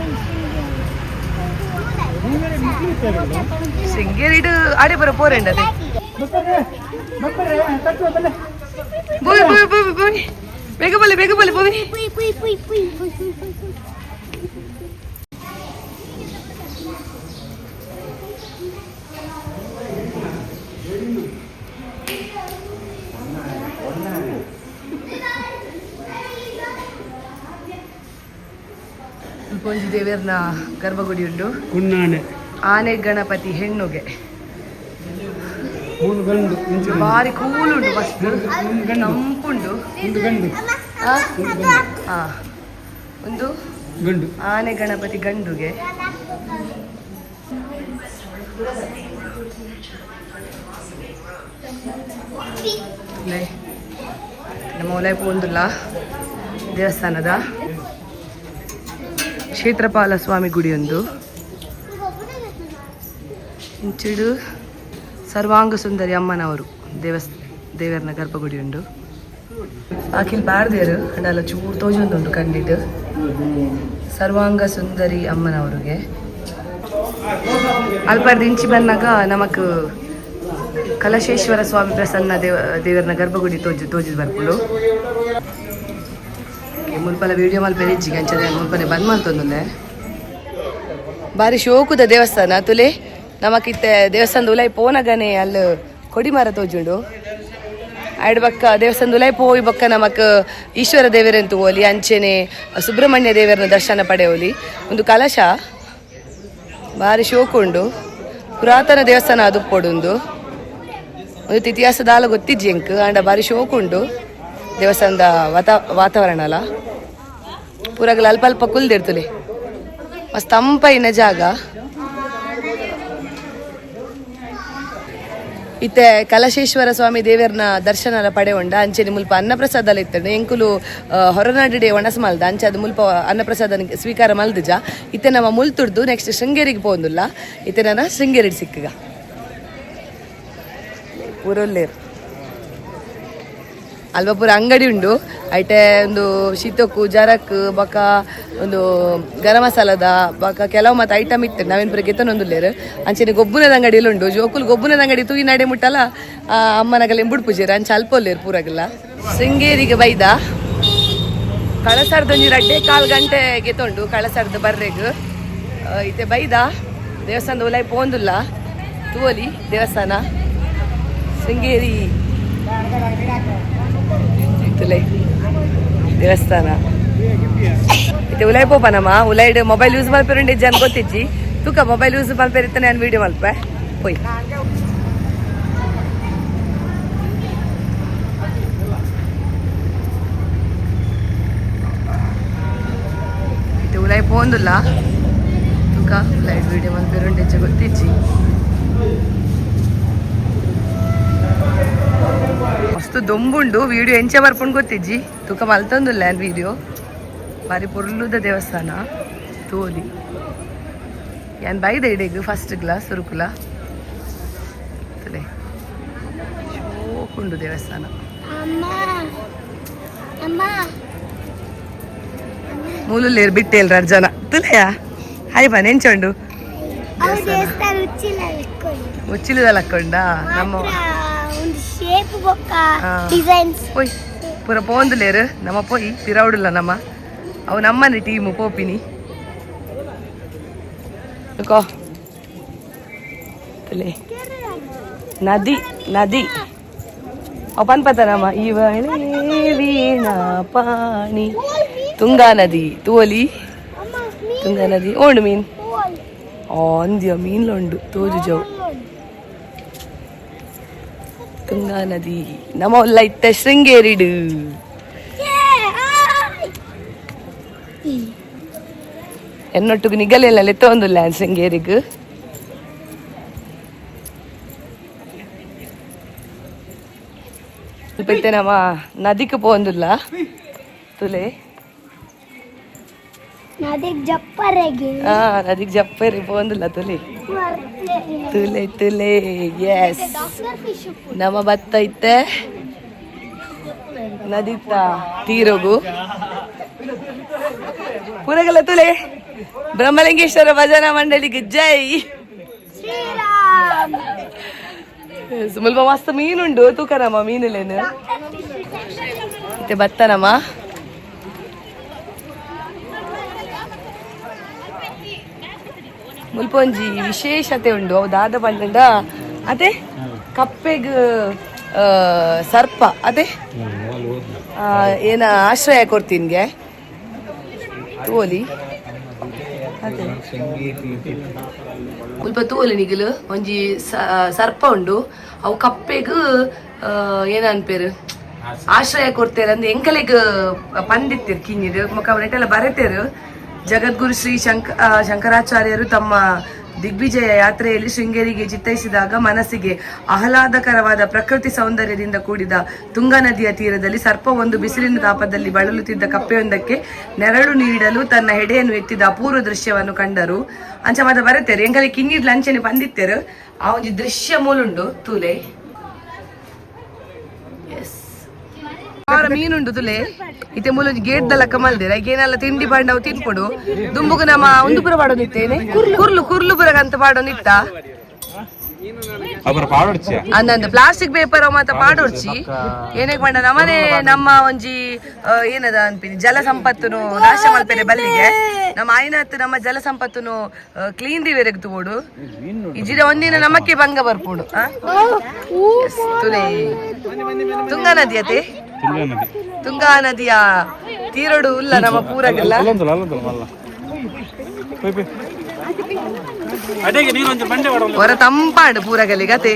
ಶೃಂಗೇರಿ ಆಡೆ ಬರೋ ಪೋರೆಂಡು ಅದೇ ಬೋಯ್ ಬೋಯ್ ಬೋಯ್ ಬೋಯ್ ಬೇಗ ಬಲ್ಲಿ ಬೇಗ ಬಲ್ಲಿ ಬೋವಿ. ಒಂಜಿ ದೇವೇರ್ನ ಗರ್ಭಗುಡಿ ಉಂಡು. ಕುನ್ನಾಣೆ ಆನೆ ಗಣಪತಿ ಹೆಣ್ಣುಗೆ. ಮೂರು ಗಂಡು ಇಂಚು. ಬಾರಿ ಕೂಲ್ ಉಂಡು, ಮಸ್ತ್ ತಂಪುಂಡು. ಒಂದು ಗಂಡು. ಆ? ಆ. ಒಂದು ಗಂಡು. ಆನೆ ಗಣಪತಿ ಗಂಡುಗೆ. ಲೇ, ನಮ್ಮ ಉಲೈಪು ಒಂದುಲ್ಲ ದೇವಸ್ಥಾನದ ಕ್ಷೇತ್ರಪಾಲ ಸ್ವಾಮಿ ಗುಡಿಯೊಂದು. ಇಂಚಿಡು ಸರ್ವಾಂಗ ಸುಂದರಿ ಅಮ್ಮನವರು ದೇವರನ ಗರ್ಭಗುಡಿ ಉಂಡು. ಅಖಿಲ್ ಬಾರ್ದೇರು ಅಂಡಲ ಚೂರು ತೋಜೊಂದುಂಡು ಕಂಡಿಡ್ ಸರ್ವಾಂಗ ಸುಂದರಿ ಅಮ್ಮನವರಿಗೆ. ಅಲ್ಪರ್ದು ಇಂಚಿ ಬಂದಾಗ ನಮಕ್ ಕಲಶೇಶ್ವರ ಸ್ವಾಮಿ ಪ್ರಸನ್ನ ದೇವರನ ಗರ್ಭಗುಡಿ ತೋಜು ತೋಜಿದ್ ಬರ್ಪುಂಡು. ಮುಲ್ಪಲ ವಿಡಿಯೋ ಮಲ್ಪೆರೆ ಇಜ್ಜಿಗೆ, ಅಂಚನೆ ಮುಲ್ಪನೆ ಬಂದ್ ಮಲ್ತೊಂದುಲ್ಲೆ. ಬಾರಿ ಶೋಕುದ ದೇವಸ್ಥಾನ ತುಲೆ. ನಮಕಿತ್ತೆ ದೇವಸ್ಥಾನದ ಉಲೈ ಪೋನಗನೆ ಅಲ್ಲು ಕೊಡಿಮರ ತೋಜುಂಡು. ಆಯ್ಡ್ ಬಕ್ಕ ದೇವಸ್ಥಾನದ ಉಲೈ ಪೋಯಿ ಬಕ್ಕ ನಮಕ್ ಈಶ್ವರ ದೇವರಂತು ಓಲಿ, ಅಂಚೆನೆ ಸುಬ್ರಹ್ಮಣ್ಯ ದೇವರನ ದರ್ಶನ ಪಡೆಯೋಲಿ. ಒಂದು ಕಲಶ ಬಾರಿ ಶೋಕುಂಡು. ಪುರಾತನ ದೇವಸ್ಥಾನ ಅದು ಪೊಡುಂದು. ಒಂದು ಇತಿಹಾಸದಾಲ ಗೊತ್ತಿಜ್ಜಿ ಎಂಕ್, ಆಂಡ ಬಾರಿ ಶೋಕುಂಡು ದೇವಸ್ಥಾನದ ವಾತಾವರಣ ಅಲ್ಲ. ಪೂರಗಲ ಅಲ್ಪ ಅಲ್ಪ ಕುಲ್ದಿರ್ತುಲೆ, ಮಸ್ತ್ ತಂಪೈನ ಜಾಗ. ಇತ್ತೆ ಕಲಶೇಶ್ವರ ಸ್ವಾಮಿ ದೇವರನ ದರ್ಶನ ಪಡೆಯುಂಡ. ಅಂಚೆನೆ ಮುಲ್ಪ ಅನ್ನಪ್ರಸಾದ ಇತ್ತಂಡು. ಎಂಕುಲು ಹೊರನಾಡಿಡೆ ಒಣಸ್ ಮಲ್ದ, ಅಂಚೆ ಅದು ಮುಲ್ಪ ಅನ್ನಪ್ರಸಾದ ಸ್ವೀಕಾರ ಮಲ್ದಿಜ. ಇತ್ತೆ ನಮ್ಮ ಮುಲ್ತುರ್ದು ನೆಕ್ಸ್ಟ್ ಶೃಂಗೇರಿಗೆ ಪೋಂದುಲ್ಲ. ಇತ್ತೆ ನನ್ನ ಶೃಂಗೇರಿ ಸಿಕ್ಕಗ ಪೂರೊಲ್ಲೇರು. ಅಲ್ಪ ಪೂರ ಅಂಗಡಿ ಉಂಡು. ಐಟೆ ಒಂದು ಶೀತಕ್ಕು ಜರಕ್ ಬೊಕ ಒಂದು ಗರಂ ಮಸಾಲದ ಬೊಕ ಕೆಲವು ಮತ್ತೆ ಐಟಮ್ ಇತ್ತು. ನಾವೇನು ಪೂರ ಗೆತ್ತನೊಂದುಲ್ಲೇರು. ಅಂಚೆನೆ ಗೊಬ್ಬುನದ ಅಂಗಡಿಯಲ್ಲಿ ಉಂಡು. ಜೋಕುಲು ಗೊಬ್ಬುನದ ಅಂಗಡಿ ತೂಯಿ ನಡೆ ಮುಟ್ಟಲ ಅಮ್ಮನಗಲ್ಲ ಎಂಬುಡ್ ಪೂಜೆರು. ಅಂಚೆ ಅಲ್ಪ ಉಲ್ಲೇರು ಪೂರಗಲ್ಲ. ಶೃಂಗೇರಿಗೆ ಬೈದ ಕಳಸರ್ದು ಒಂಜಿ ರಡ್ಡೆ ಕಾಲು ಗಂಟೆ ಗೆತ್ತೊಂಡು ಕಳಸರ್ದು ಬರ್ರೆಗ್. ಇತ್ತೆ ಬೈದ ದೇವಸ್ಥಾನದ ಉಲಾಯಿ ಪೋಂದುಲ್ಲ. ತೂವಲಿ ದೇವಸ್ಥಾನ ಶೃಂಗೇರಿ ತುಲೆ ದೇವಸ್ಥಾನ. ಇತ್ತೆ ಉಲಾಯ್ ಪೋಪನಮ್ಮ. ಉಲಾಯ್ಡ್ ಮೊಬೈಲ್ ಯೂಸ್ ಮಲ್ಪೆರುಂಡೆ ಜನ ಗೊತ್ತಿಜ್ಜಿ. ತೂಕ ಮೊಬೈಲ್ ಯೂಸ್ ಮಲ್ಪೆರಿತ್ತ ನಾನು ವಿಡಿಯೋ ಮಲ್ಪೆ ಪೋಯ್. ಇತ್ತೆ ಉಲಾಯ್ ಪೋಂದುಲ್ಲ. ತೂಕ ಉಲಾಯ್ಡ್ ವಿಡಿಯೋ ಮಲ್ಪೆರುಂಡೆ ಗೊತ್ತಿಜ್ಜಿ. ಮಸ್ತ್ ದೊಂಬುಂಡು. ವಿಡಿಯೋ ಎಂಚ ಬರ್ಪುಂಡು ಗೊತ್ತಿಜ್ಜಿ. ತೂಕ ಮಲ್ತೊಂದುಲ್ಲ ವಿಡಿಯೋ. ಬಾರಿ ಪೊರ್ಲುದ ದೇವಸ್ಥಾನ ತೋಲಿ. ಯಾನ್ ಬೈದ ಇಡೆಗ್ ಫಸ್ಟ್ ಕ್ಲಾಸ್ ಸುರುಕುಲ ತುಲೆ. ಶೋಕುಂಡು ದೇವಸ್ಥಾನ. ಮೂಲುಲ್ಲೇರು ಬಿಟ್ಟೇಲ್ರ ಜನ ತುಲೆಯಾ. ಹಾಯ್ ಬಾ ನೆಂಚೊಂಡು. ಉಚ್ಚಿಲದ ಲಕ್ಕೊಂಡ ನಮ್ಮ ಶೇಪ್ ಬೊಕ್ಕ ಡಿಸೈನ್ಸ್. ಪೋಯ್ ಪೂರ ಪೋಂದುಲೇರು ನಮ್ಮ ಪೋಯ್ ಪಿರೌಡುಲ್ಲ ನಮ್ಮ ಅವು ನಮ್ಮನೆ ಟೀಮು ಪೋಪಿನಿ. ಕೋ ತುಲೆ ನದಿ ನದಿ ಅವು ಪನ್ಪತನಮ್ಮ ಇವಳೇ ವೀಣಾ ಪಾಣಿ. ತುಂಗಾ ನದಿ ತೂವಲಿ. ತುಂಗಾ ನದಿ ಓಂಡು ಮೀನ್ ಅಂದ್ಯ ಮೀನ್ಲುಂಡು ತೋಜು ಜವು. ತುಂಗಾ ನದಿ. ನಮ್ಮ ಉಲ್ಲ ಇತ್ತ ಶೃಂಗೇರಿಡು. ಎನ್ನೊಟ್ಟುಗು ನಿಗಲೆಲ್ಲ ಲೆತ್ತೊಂದುಲ್ಲ ಶೃಂಗೇರಿಗ್. ಇತ್ತೆ ನಮ್ಮ ನದಿಗೆ ಪೋಂದುಲ್ಲ ತುಲೆ. ನದಿಗೆ ಜಪ್ಪರೆಗೆ. ಹಾ, ನದಿಗೆ ಜಪ್ಪರಿ ಪೋಂದುಲ್ಲ ತುಲೆ ತುಲೆ ತುಲೆ. ಎಸ್, ನಮ್ಮ ಭತ್ತ ಇತ್ತೆ ನದಿತ್ತ ತೀರೋಗು. ಪುರಗಲ ತುಲೆ. ಬ್ರಹ್ಮಲಿಂಗೇಶ್ವರ ಭಜನಾ ಮಂಡಳಿಗೆ ಜೈ. ಶ್ರೀರಾಮ್. ಮುಲ್ಪ ಮಸ್ತ್ ಮೀನುಂಡು. ತೂಕನಮ್ಮ ಮೀನುಲೇನು. ಇತ್ತೆ ಬತ್ತನಮ್ಮ. ಮುಲ್ಪ ಒಂಜಿ ವಿಶೇಷತೆ ಉಂಡು. ಅವು ದಾದ ಪಂಡ ಅದೇ ಕಪ್ಪೆಗ್ ಸರ್ಪ ಅದೇ ಏನ ಆಶ್ರಯ ಕೊಡ್ತೀನ್ಗೆ ತೋಲಿ. ಅದೇ ಮುಲ್ಪ ತೂವೊಲಿ ನಿಗಲು ಒಂಜಿ ಸರ್ಪ ಉಂಡು. ಅವು ಕಪ್ಪೆಗ್ ಏನ ಅನ್ಪೇರು ಆಶ್ರಯ ಕೊಡ್ತೇರೆ ಅಂದ್ ಎಂಕಲೆಗ್ ಪಂದಿತ್ತೇರು ಕಿಂಜಿಡ್ ಮೊಕ ನೆಟ್ಟೆಲ್ಲ ಬರೆತೇರು. ಜಗದ್ಗುರು ಶ್ರೀ ಶಂಕರಾಚಾರ್ಯರು ತಮ್ಮ ದಿಗ್ವಿಜಯ ಯಾತ್ರೆಯಲ್ಲಿ ಶೃಂಗೇರಿಗೆ ಚಿತ್ತೈಸಿದಾಗ ಮನಸ್ಸಿಗೆ ಆಹ್ಲಾದಕರವಾದ ಪ್ರಕೃತಿ ಸೌಂದರ್ಯದಿಂದ ಕೂಡಿದ ತುಂಗಾ ನದಿಯ ತೀರದಲ್ಲಿ ಸರ್ಪವೊಂದು ಬಿಸಿಲಿನ ತಾಪದಲ್ಲಿ ಬಳಲುತ್ತಿದ್ದ ಕಪ್ಪೆಯೊಂದಕ್ಕೆ ನೆರಳು ನೀಡಲು ತನ್ನ ಹೆಡೆಯನ್ನು ಎತ್ತಿದ ಅಪೂರ್ವ ದೃಶ್ಯವನ್ನು ಕಂಡರು. ಅಂಚ ಮಾತ ಬರತ್ತೇರು ಎಂಕಲೆ ಕಿನ್ನಿಡ್ಲ ಅಂಚನೆ ಬಂದಿತ್ತೇರು. ಆ ಒಂಜಿ ದೃಶ್ಯ ಮೂಲುಂಡು ತೂಲೆ. ಎಸ್ ಮೀನುಂಡು ತುಲೆ. ಇತ್ತೆ ಮೂಲೊಂಜಿ ಗೇಟ್ ದಲಕ್ಕ ಮಲ್ದಿರ ಏನೆಲ್ಲ ತಿಂಡಿ ಪಾಂಡವು ತಿನ್ಪೊಡು. ದುಂಬುಗು ನಮ್ಮ ಒಂದು ಪುರ ಪಾಡೊಂದಿತ್ತೇನೆ ಕುರ್ಲು ಕುರ್ಲು ಪುರಗಂತ ಪಾಡೊಂದಿತ್ತ ಅಂದಂದು ಪ್ಲಾಸ್ಟಿಕ್ ಪೇಪರ್ ಮಾತ ಪಾಡೊಡ್ಚಿ. ಏನಕ್ಕೆ ಪಂಡ ನಮ್ಮನೆ ನಮ್ಮ ಒಂಜಿ ಏನದ ಅನ್ಪಿನಿ ಜಲ ಸಂಪತ್ತುನು ನಾಶ ಮಲ್ಪೆರೆ ಬಲ್ಲಿಗೆ. ನಮ್ಮ ಆಯ್ನತ್ ನಮ್ಮ ಜಲ ಸಂಪತ್ತುನು ಕ್ಲೀನ್ ದಿವೆರೆಗ್ ತೂವೊಡು. ಇಜಿರ ಒಂದಿನ ನಮಕ್ಕೆ ಭಂಗ ಬರ್ಪುಂಡು. ತುಲೆ ತುಂಗಾ ನದಿ ಅತೆ, ತುಂಗಾ ನದಿಯ ತೀರಡು ಉಲ್ಲ ನಮ್ಮ ಪೂರಗಲ್ಲ. ಹೊರ ತಂಪಾಂಡು ಪೂರಗಲಿ ಗತೆ.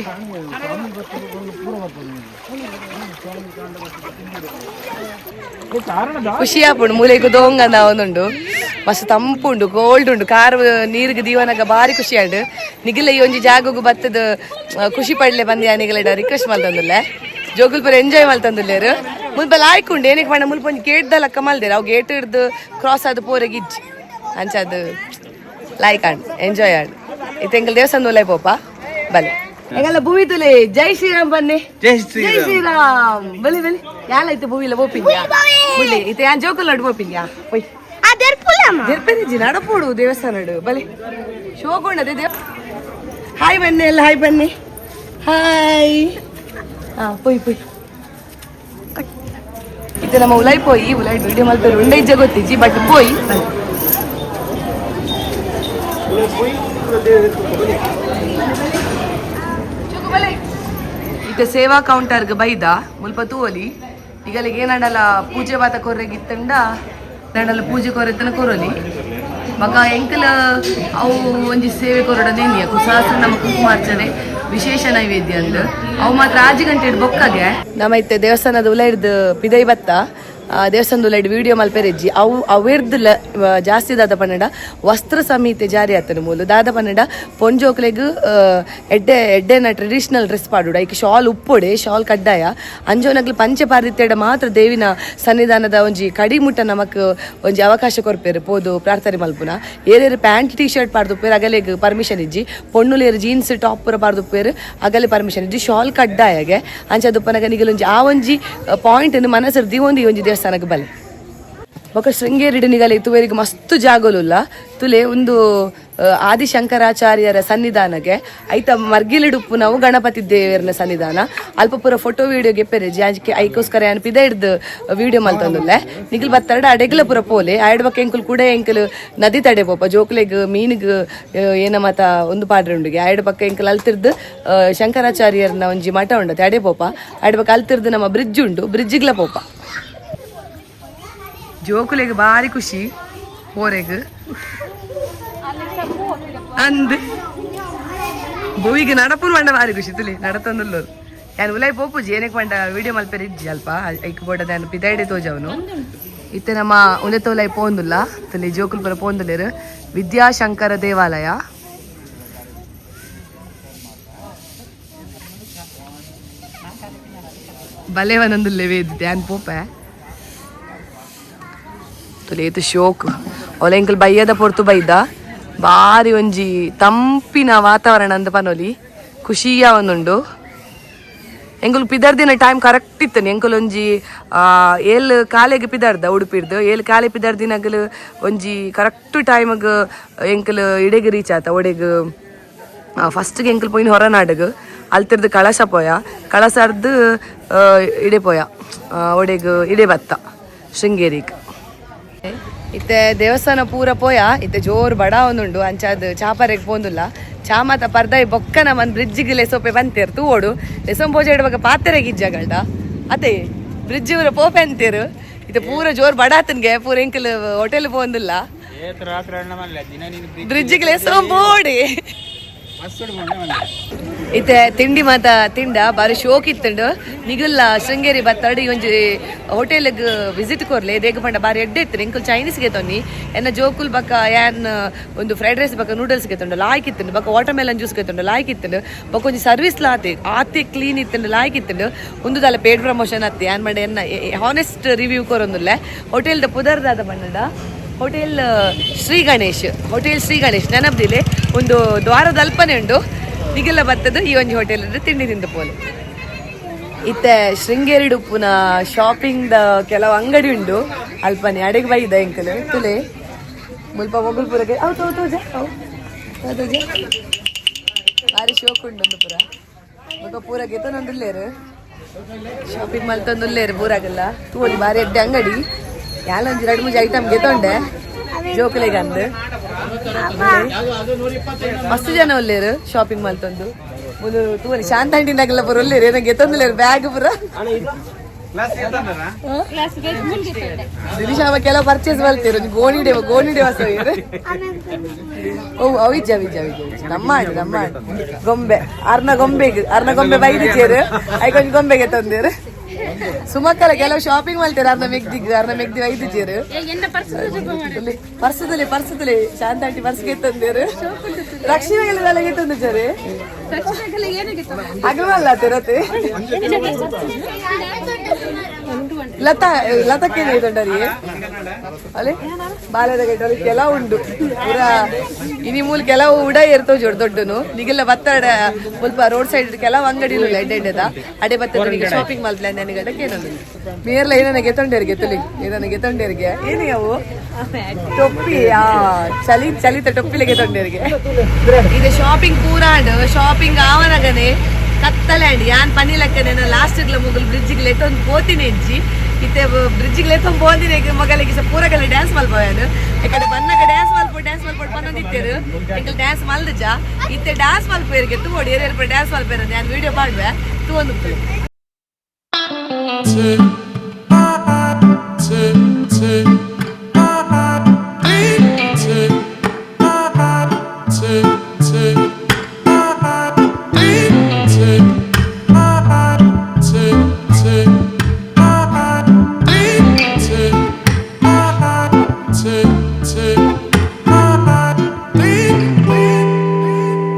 ಖುಷಿ ಆಪುಂಡು ಮೂಲೆಗೂ ದೋಂಗ ಒಂದುಂಡು. ಮಸ್ತ್ ತಂಪುಂಡು, ಕೋಲ್ಡ್ ಉಂಡು. ಕಾರ್ ನೀರಿಗೆ ದೀವನಾಗ ಬಾರಿ ಖುಷಿ ಆಂಡು. ನಿಗಿಲ ಈ ಒಂಜಿ ಜಾಗಗು ಬತ್ತದ ಖುಷಿ ಪಡ್ಲೆ ಬಂದು ನಿಗಲೆಡ ರಿಕ್ವೆಸ್ಟ್ ಮಲ್ತಂದುಲ್ಲೆ. ಜೋಗುಲ್ಪುರ ಎಂಜಾಯ್ ಮಲ್ತಂದುಲ್ಲೇರು. ಮುಲ್ಪ ಲಾಯ್ಕುಂಡು ಏನಕ್ಕೆ ಪಂಡ ಮುಲ್ಪ ಒಂಜಿ ಗೇಟ್ ದ ಮಲ್ದೇರು. ಅವು ಗೇಟ್ ಹಿಡ್ದು ಕ್ರಾಸ್ ಆದ್ ಪೋರೆಗ್ ಇಜ್ಜಿ. ಅಂಚ ಅದು ಲಾಯ್ಕ್ ಆಂಡ್ ಎಂಜಾಯ್ ಆಂಡ್. ಇತ್ತೆ ಎಂಕಲ್ ದೇವಸ್ಥಾನ ಉಲಾಯ್ ಪೋಪ ಬಲೆ. ಎಂಗಲ್ಲ ಭೂಮಿ ತುಲೆ. ಜೈ ಶ್ರೀರಾಮ್ ಬನ್ನಿ. ಜೈ ಶ್ರೀರಾಮ್. ಬಲಿ ಬಲಿ ಯಾಲೈತೆ ಭೂಮಿಲ ಪೋಪಿನ್ಯಾ ಬುಳ್ಳಿ. ಇತ್ತೆ ಯಾನ್ ಜೋಕುಲ್ ನಡು ಪೋಪಿನ್ಯಾ ಪೊಯ್. ದೆರ್ಪೆರಿಜಿ ನಡಪೋಡು ದೇವಸ್ಥಾನ ಬಲೆ. ಶೋಕುಂಡದೆ ದೇವ. ಹಾಯ್ ಬನ್ನಿ ಎಲ್ಲ. ಹಾಯ್ ಬನ್ನಿ. ಹಾಯ್. ಹಾ ಪೊಯ್ ಪೊಯ್. ಇತ್ತೆ ನಮ್ಮ ಉಲಾಯ್ ಪೋಯಿ. ಉಲಾಯ್ ವಿಡಿಯೋ ಮಲ್ಪೆರ್ ಉಂಡೆ ಇಜ್ಜ ಗೊತ್ತಿಜ್ಜಿ, ಬಟ್ ಪೋಯಿ. ಇತ್ತೆ ಸೇವಾ ಕೌಂಟರ್ಗ್ ಬೈದ ಮುಲ್ಪ ತೂವೊಲಿ. ಈಗಲಿಗೆ ಏನಂಡಲ ಪೂಜೆ ಬಾತ ಕೊರ್ರೆಗಿತ್ತಂಡ ನಡಲ ಪೂಜೆ ಕೊರೆತನ ಕೊರೊಲಿ. ಬಕ ಎಂಕಲ ಅವು ಒಂಜಿ ಸೇವೆ ಕೊರಡನೇನಿಯ ಸಹಸ್ರ ನಮ್ಮ ಕುಂಕುಮಾರ್ಚನೆ ವಿಶೇಷ ನೈವೇದ್ಯ ಅಂದ್ ಅವು ಮಾತ್ರ ಆಜಿ ಗಂಟೆ ಬೊಕ್ಕಗೆ. ನಮ್ಮ ಇತ್ತೆ ದೇವಸ್ಥಾನದ ಉಲೈಡ್ದು ಪಿದೈ ಬತ್ತ. ದೇವಸ್ಥಾನದ ಉಲೈಡ್ ವಿಡಿಯೋ ಮಲ್ಪೆರೆಜ್ಜಿ. ಅವು ಅವೆರ್ದ್ ಜಾಸ್ತಿ ದಾದ ಪನ್ನಡ ವಸ್ತ್ರ ಸಂಹಿತೆ ಜಾರಿ ಆತನ ಮೂಲು. ದಾದ ಪನ್ನಡ ಪೊಂಜೋಕ್ಲೆಗ್ ಎಡ್ಡೆ ಎಡ್ಡೆನ ಟ್ರೆಡಿಷನಲ್ ಡ್ರೆಸ್ ಪಾಡುಡ. ಐಕ್ ಶಾಲ್ ಉಪ್ಪೊಡೆ, ಶಾಲ್ ಕಡ್ಡಾಯ. ಅಂಜೋನಗ್ಲು ಪಂಚೆ ಪಾರ್ದಿತ್ತೇಡ ಮಾತ್ರ ದೇವಿನ ಸನ್ನಿಧಾನದ ಒಂಜಿ ಕಡಿ ಮುಟ್ಟ ನಮಕ್ ಒಂಜಿ ಅವಕಾಶ ಕೊರ್ಪೇರು ಪೋದು ಪ್ರಾರ್ಥನೆ ಮಲ್ಪುನ. ಏರೇರು pant T shirt ಪಾಡ್ದುಪ್ಪೇರು ಅಗಲೆಗ್ permission ಇಜ್ಜಿ. ಪೊಣ್ಣುಲೇರು ಜೀನ್ಸ್ ಟಾಪ್ ಪೂರ ಪಾಡ್ದುಪ್ಪೇರು ಅಗಲೆ ಪರ್ಮಿಷನ್ ಇಜ್ಜಿ. ಶಾಲ್ ಕಡ್ಡಾಯಗೆ. ಅಂಚ ದುಪ್ಪನಗ ನಿಗಲೊಂಜಿ ಆ ಒಂಜಿ ಪಾಯಿಂಟ್ ಮನಸ್ಸು ದಿವೊಂದು ಈ ಒಂಜಿ ದೇವಸ್ಥಾನಕ್ಕೆ ಬಲೆ. ಬೊಕ ಶೃಂಗೇರಿ ನಿಗಲೆ ತುವೇರಿಗೆ ಮಸ್ತ್ ಜಾಗಲುಲ್ಲ ತುಲೆ. ಒಂದು ಆದಿಶಂಕರಾಚಾರ್ಯರ ಸನ್ನಿಧಾನಗೆ ಐತ ಮರ್ಗಿಲಿಡುಪ್ಪು ನಾವು ಗಣಪತಿ ದೇವರನ ಸನ್ನಿಧಾನ. ಅಲ್ಪ ಪೂರ ಫೋಟೋ ವಿಡಿಯೋ ಗೆಪ್ಪೆರೆ ಜಾಜಿಕೆ ಐಕೋಸ್ಕರ ಯಾನ್ ಪಿದ ಹಿಡ್ದು ವಿಡಿಯೋ ಮಲ್ತೊಂದುಲ್ಲೆ. ನಿಗಲ್ ಬತ್ತರಡ ಅಡೆಗ್ಲ ಪೂರ ಪೋಲೆ. ಆಯ್ಡ್ ಬೊಕ ಎಂಕುಲು ಕೂಡ ಎಂಕುಲು ನದಿ ತಡೆ ಪೋಪ. ಜೋಕ್ಲೆಗ್ ಮೀನಿಗ್ ಏನ ಮಾತ ಒಂದು ಪಾಡ್ರೆ ಉಂಡುಗೆ. ಆಯ್ಡ್ ಬೊಕ ಎಂಕುಲು ಅಲ್ತಿರ್ದು ಶಂಕರಾಚಾರ್ಯರ್ನ ಒಂಜಿ ಮಠ ಉಂಡತೆ ಅಡೆ ಪೋಪ. ಆಯ್ಡ್ ಬೊಕ ಅಲ್ತಿರ್ದು ನಮ್ಮ ಬ್ರಿಡ್ಜ್ ಉಂಡು, ಬ್ರಿಡ್ಜಿಗ್ಲ ಪೋಪ. ಜೋಕುಲೆಗ್ ಬಾರಿ ಖುಷಿ ಪೋರೆಗ್ ಅಂದ್ ಭೂವಿಗೆ ನಡಪುರು ಪಂಡ ಬಾರಿ ಖುಷಿ ತುಲಿ ನಡತಂದುಲ್ಲೋರು. ಯಾನ್ ಉಲಾಯ್ ಪೋಪುಜಿ ಏನಕ್ಕೆ ಪಂಡ ವಿಡಿಯೋ ಮಲ್ಪೆರೆ ಇಜ್ಜಿ ಅಲ್ಪ. ಐಕ್ ಬೋಡದ ಯಾನ್ ಪಿದಾಯ್ಡೆ ತೋಜವನು. ಇತ್ತೆ ನಮ್ಮ ಉಂದೆತ ಉಲಾಯ್ ಪೋಂದುಲ್ಲ ತುಲಿ. ಜೋಕುಲ್ ಪೂರ ಪೋಂದುಲ್ಲೆರ್. ವಿದ್ಯಾಶಂಕರ ದೇವಾಲಯ ಬಲೆ ಒಂದೊಂದುಲ್ಲೆ ವೇದಿದೆ ಯಾನ್ ಪೋಪೆ ತುಲೆ. ಏತು ಶೋಕ್ ಅವಲ. ಎಂಕಲ್ ಬಯ್ಯದ ಪೊರ್ತು ಬೈದ. ಬಾರಿ ಒಂಜಿ ತಂಪಿನ ವಾತಾವರಣ ಅಂದ ಪನೊಲಿ. ಖುಷಿಯ ಒಂದುಂಡು. ಎಂಕುಲು ಪಿದರ್ದಿನ ಟೈಮ್ ಕರೆಕ್ಟ್ ಇತ್ತನೆ. ಎಂಕುಲು ಒಂಜಿ ಏಲ್ ಕಾಲೆಗ್ ಪಿದರ್ದ ಉಡುಪಿರ್ದು. ಏಲ್ ಕಾಲೆ ಪಿದರ್ದಿನಗಲು ಒಂಜಿ ಕರೆಕ್ಟ್ ಟೈಮ್ಗ್ ಎಂಕುಲು ಇಡೆಗ್ ರೀಚ್ ಆತ ಒಡೆಗ್. ಫಸ್ಟ್ಗೆ ಎಂಕುಲು ಪೋಯಿನ ಹೊರನಾಡಗ್. ಅಲ್ತಿರ್ದು ಕಳಶ ಪೋಯ. ಕಳಸರ್ದು ಇಡೆ ಪೋಯ ಒಡೆಗ್ ಇಡೆ ಬತ್ತ ಶೃಂಗೇರಿಗೆ. ಇತ್ತೆ ದೇವಸ್ಥಾನ ಪೂರ ಪೋಯ. ಇತ್ತೆ ಜೋರು ಬಡ ಒಂದುಂಡು. ಅಂಚಾದ್ ಚಾಪರೆಗ್ ಪೋಂದುಲ್ಲ. ಚಾ ಮಾತ ಪರ್ದಾಯಿ ಬೊಕ್ಕ ನಮ್ಮನ್ ಬ್ರಿಡ್ಜಿಗೆ ಲೆಸೋಪೆ ಬಂತೇರು ತೂವೋಡು. ಲೆಸೊಂ ಪೋಜೆ ಇಡುವಾಗ ಪಾತೆರೆಗ್ ಇಜ್ಜಗಲ್ಡ ಅದೇ ಬ್ರಿಡ್ಜ್ ಪೂರ ಪೋಪೆ ಅಂತೇರು. ಇತ್ತೆ ಪೂರ ಜೋರು ಬಡ ಆತನ್ಗೆ ಪೂರ ಎಂಕಲ್ ಹೋಟೆಲ್ ಪೋಂದುಲ್ಲ. ಬ್ರಿಡ್ಜ್ ಲೇಸೋಂಬೋಡಿ. ಇತ್ತೆ ತಿಂಡಿ ಮಾತ ತಿಂಡ, ಬಾರಿ ಶೋಕ್ ಇತ್ತುಂಡು. ನಿಗುಲ್ಲ ಶೃಂಗೇರಿ ಬತ್ತಡಿ ಒಂಜಿ ಹೋಟೆಲ್ಗ್ ವಿಸಿಟ್ ಕೊರ್ಲೆ. ದೇಗ ಪಂಡ ಬಾರಿ ಎಡ್ಡೆ ಇತ್ತು. ಎಂಕುಲ್ ಚೈನೀಸ್ ಗೆ ತೊನ್ನಿ, ಎನ್ನ ಜೋಕುಲ್ ಬಕ್ಕ ಯಾನ್ ಒಂದು ಫ್ರೈಡ್ ರೈಸ್ ಬಕ್ಕ ನೂಡಲ್ಸ್ ಗೆ ತೊಂಡು, ಲಾಯ್ಕ್ ಇತ್ತುಂಡು. ಬಕ್ಕ ವಾಟರ್ ಮೆಲನ್ ಜ್ಯೂಸ್ ಗೆ ತೊಂಡು, ಲಾಯ್ಕ್ ಇತ್ತುಂಡು. ಬೊಕ್ಕ ಒಂಜಿ ಸರ್ವಿಸ್ ಲಾತೆ ಆತೆ ಕ್ಲೀನ್ ಇತ್ತುಂಡು, ಲಾಯ್ಕ್ ಇತ್ತುಂಡು. ಒಂದು ಪೇಡ್ ಪ್ರಮೋಷನ್ ಅತ್ತಿ, ಯಾನ್ ಮಂಡ ಎನ್ನ ಹಾನೆಸ್ಟ್ ರಿವ್ಯೂ ಕೊರೊಂದುಲ್ಲೆ. ಹೋಟೆಲ್ ದ ಪುದರ್ದಾದ ಪಂಡ ಹೋಟೆಲ್ ಶ್ರೀ ಗಣೇಶ್, ಹೋಟೆಲ್ ಶ್ರೀ ಗಣೇಶ್. ನೆನಪ್ದಿಲೆ, ಒಂದು ದ್ವಾರದ ಅಲ್ಪನೆ ಉಂಡು. ನಿಗೆಲ್ಲ ಬರ್ತದೆ ಈ ಒಂಜಿ ಹೋಟೆಲ್ ತಿಂಡಿ ತಿಂದು ಪೋಲೆ. ಇತ್ತೆ ಶೃಂಗೇರಿ ಉಪ್ಪುನ ಶಾಪಿಂಗ್ ದ ಕೆಲವು ಅಂಗಡಿ ಉಂಡು ಅಲ್ಪನೆ, ಅಡೆಗೆ ಬೈದ ಎಂಕಲ್ ತುಲೆ. ಮುಲ್ಪ ಮೊಗುಲ್ ಪೂರಕ್ಕೆ ಅವು ತೋ ತೋಜ ಅವು ತೋಜ. ಬಾರಿ ಶೋಕ್ ಉಂಡು ಒಂದು ಪೂರ. ಬೊಕ ಪೂರ ಗೆತನೊಂದುಲ್ಲೇರು, ಶಾಪಿಂಗ್ ಮಲ್ತೊಂದುಲ್ಲೇರು ಪೂರಾಗಲ್ಲ. ತೂವೊಲಿ, ಬಾರಿ ಎಡ್ಡೆ ಅಂಗಡಿ. ಯಾಲ ಒಂಜಿ ರಡ್ಡ್ ಮೂಜಿ ಐಟಮ್ ಗೆತೊಂಡೆ ಜೋಕುಲೆಗ್ ಅಂದ್. ಮಸ್ತ್ ಜನ ಉಲ್ಲೇರು ಶಾಪಿಂಗ್ ಮಲ್ತೊಂದು. ಮುಲು ತೂವೊಲಿ, ಶಾಂತ ಅಂಟಿನಾಗೆಲ್ಲ ಪೂರ ಉಲ್ಲೇರು. ಏನೋ ಗೆತೊಂದುಲ್ಲೇರು, ಬ್ಯಾಗ್ ಪೂರ. ದಿನಿಶಾಮ ಕೆಲವು ಪರ್ಚೇಸ್ ಮಲ್ತೇರು. ಒಂಜಿ ಗೋಣಿಡೆ ಗೋಣಿಡೆ ಹೊಸ. ಓ, ಅವಿಜ್ ಅವಿಜ್ ಅವಿಜ್ ಅವಿಜ್. ನಮ್ಮ ಆಡು ನಮ್ಮ ಆಡು ಗೊಂಬೆ, ಅರ್ನ ಗೊಂಬೆಗ್, ಅರ್ನ ಗೊಂಬೆ ಬೈದು ಚೇರು, ಐಕೊಂಜಿ ಗೊಂಬೆಗೆ ತಂದೇರು. ಸುಮಕ್ಕಲ ಕೆಲವು ಶಾಪಿಂಗ್ ಮಲ್ತೇರು. ಅರ್ನ ಮೆಗ್ದಿಗ್, ಅರ್ನ ಮೆಗ್ದಿ ಐದು ಚೇರು. ಪರ್ಸದಲ್ಲಿ ಪರ್ಸದಲ್ಲಿ ಶಾಂತ ಆಂಟಿ ಪರ್ಸ್ಗೆ ತಂದೇರು. ರಕ್ಷಣೆಗೆಲ್ಲ ತಂದು ಚೇರು ಅಗಲಲ್ಲ ತಿರತೆ. ಲತಾ ಲತಕ್ಕೆ ತೊಂಡರಿ ಅಲ್ಲಿ ಬಾಲ್ಯದ ಗೈಟಲ್ಲಿ ಕೆಲವು ಉಂಡು ಪೂರ. ಇನಿ ಮೂಲ ಕೆಲವು ಉಡ ಇರ್ತವ ಜೋಡ್ ದೊಡ್ಡನು. ನಿಗೆಲ್ಲ ಬತ್ತಾಡ ಮುಲ್ಪ ರೋಡ್ ಸೈಡ್ ಕೆಲವು ಅಂಗಡಿ ಎಡ್ಡೆ ಎಡ್ಡೆದ ಅಡೆ ಬತ್ತದ. ನಿಗೆ ಶಾಪಿಂಗ್ ಮಲ್ತ್ಲೆ ನನಗಡ ಕೇನೊಂದು ಮೇರ್ಲ ಏನನ ಗೆತೊಂಡೇರಿಗೆ ತುಲಿ, ಏನನ ಗೆತೊಂಡೇರಿಗೆ. ಏನು ಅವು ಟೊಪ್ಪಿ? ಆ ಚಳಿ ಚಳಿತ ಟೊಪ್ಪಿಲೆ ಗೆತೊಂಡೇರಿಗೆ. ಇದು ಶಾಪಿಂಗ್ ಪೂರ ಶಾಪಿಂಗ್ ಆವನಗನೆ ಕತ್ತಲೆ ಅಂಡ್ ಯಾನ್ ಪನಿ ಲೆಕ್ಕನೆ ಲಾಸ್ಟ್ ಮುಗುಲ್ ಬ್ರಿಡ್ಜ್ ಲೆತ್ತೊಂದು ಪೋತಿನ ಇಜ್ಜಿ. ಇತ್ತೆ ಬ್ರಿಡ್ಜ್ ಲೆತ್ತೊಂದು ಪೋಂದಿನ ಮಗಲಿಗೆ ಪೂರಗಲ ಡ್ಯಾನ್ಸ್ ಮಲ್ಪೋಯಾನು. ಯಾಕಂದ್ರೆ ಬನ್ನಗ ಡ್ಯಾನ್ಸ್ ಮಲ್ಪೋ ಡ್ಯಾನ್ಸ್ ಮಲ್ಪೋಡು ಪನ್ನೊಂದಿತ್ತೇರು. ಎಂಕಲ್ ಡ್ಯಾನ್ಸ್ ಮಲ್ದಜ. ಇತ್ತೆ ಡ್ಯಾನ್ಸ್ ಮಲ್ಪೇರಿಗೆ ತೂವೊಡು, ಏರೇರು ಡ್ಯಾನ್ಸ್ ಮಲ್ಪೇರ. ನಾನು video ಪಾಡ್ವೆ, ತೂವೊಂದು. Two, two, two, three, two, two, two, three, two, two, two, three, two, two, two, three, three. Two, two, two, three, two, two, two, three, three. Two, two,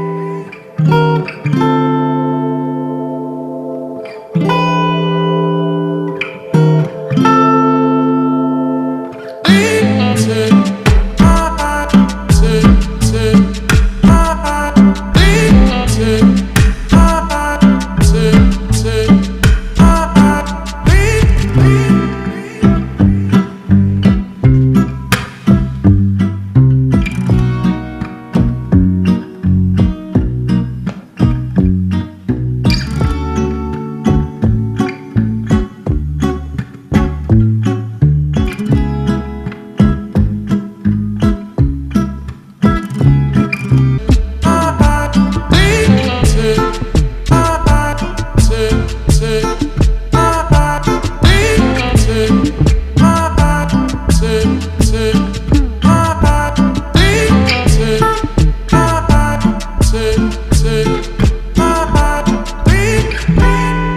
two, three, two, two, two, three, two, two, two, three,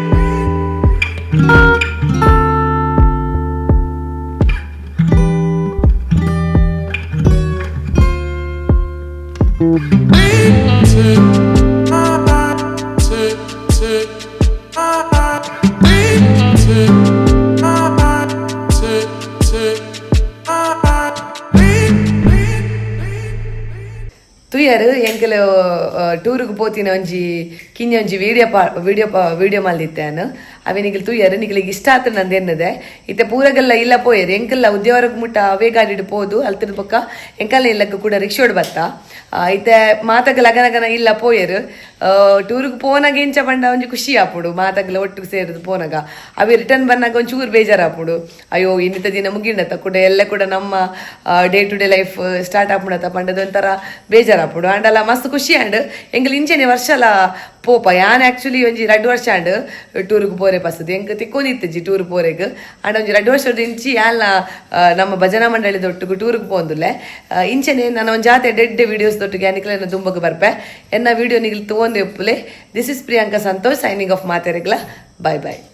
three. Two, two, two, three, two, two, two, three, three. ತೂಯರ್, ಎಂಕಲ್ ಟೂರಿಗೆ ಪೋತಿನ ಒಂಜಿ ಕಿಂಜ ಒಂಜಿ video ಪಾ video ಪಾ video ಮಲ್ದಿತ್ತೇನು. ಅವೆ ನಿಗಲ್ ತೂಯರ್, ನಿಗಲಿಗೆ ಇಷ್ಟ ಆತ ನಂದು ಎನ್ನದೆ. ಇತ್ತೆ ಪೂರಗೆಲ್ಲ ಇಲ್ಲ ಪೋಯರ್. ಎಂಕಲ್ಲ ಉದ್ಯಾವರಗ್ ಮುಟ್ಟ ಅವೇ ಗಾಡಿಡ್ ಪೋದು, ಅಲ್ತದ ಬೊಕ್ಕ ಎಂಕಲ್ನ ಇಲ್ಲಕ್ಕ ಕೂಡ ರಿಕ್ಷೋಡ್ ಬತ್ತ. ಇತ್ತೆ ಮಾತಗ ಲಗನಗನ ಇಲ್ಲ ಪೋಯರ್. ಟೂರ್ಗ್ ಪೋನಾಗ ಎಂಚ ಪಂಡ ಒಂಜಿ ಖುಷಿ ಆಪುಂಡು, ಮಾತಗ್ಲ ಒಟ್ಟಿಗೆ ಸೇರಿದ್ ಪೋನಾಗ. ಅವೆ ರಿಟರ್ನ್ ಬನ್ನಾಗ ಒಂಚೂರು ಬೇಜಾರಾಪುಂಡು, ಅಯ್ಯೋ ಇನ್ನಿತ ದಿನ ಮುಗಿಂಡತ್ತ ಕೂಡ ಎಲ್ಲ ಕೂಡ ನಮ್ಮ day to day life start ಆಪುಂಡತ್ತ ಪಂಡದ ಒಂಥರ ಬೇಜಾರಾಪುಂಡು. ಆಂಡಲ ಮಸ್ತ್ ಖುಷಿ ಆಂಡ್. ಎಂಕಲ್ ಇಂಚೆನೆ ವರ್ಷಲ ಪೋಪ. ಯಾನ್ ಆಕ್ಚುಲಿ ಒಂಜಿ 2 ವರ್ಷ ಆಂಡ್ ಟೂರ್ಗ್ ಪೋರೆ ಪಸದು. ಎಂಕ್ ತಿಕ್ಕೊಂದಿತ್ತಿಜಿ ಟೂರ್ ಪೋರೆಗ್. ಆಂಡ ಒಂಜಿ 2 ವರ್ಷದ ಇಂಚಿ ಯಾನ್ಲ ನಮ್ಮ ಭಜನಾ ಮಂಡಳಿದೊಟ್ಟುಗು ಟೂರ್ಗ್ ಪೋಂದುಲ್ಲೆ. ಇಂಚೆನೆ ನಾನು ಒಂಜಿ ಜಾತೆ ಡೆಡ್ ವಿಡಿಯೋಸ್ ದೊಟ್ಟಿಗೆ ಯಾನಿಕ್ಲೆನ ದುಂಬಗ್ ಬರ್ಪೆ. ಎನ್ನ ವಿಡಿಯೋ ನಿಗಲ್ ತೂವೊಂದು ಉಪ್ಪುಲೆ. This is Priyanka Santosh signing off. ಮಾತೆರೆಗ್ಲ bye bye.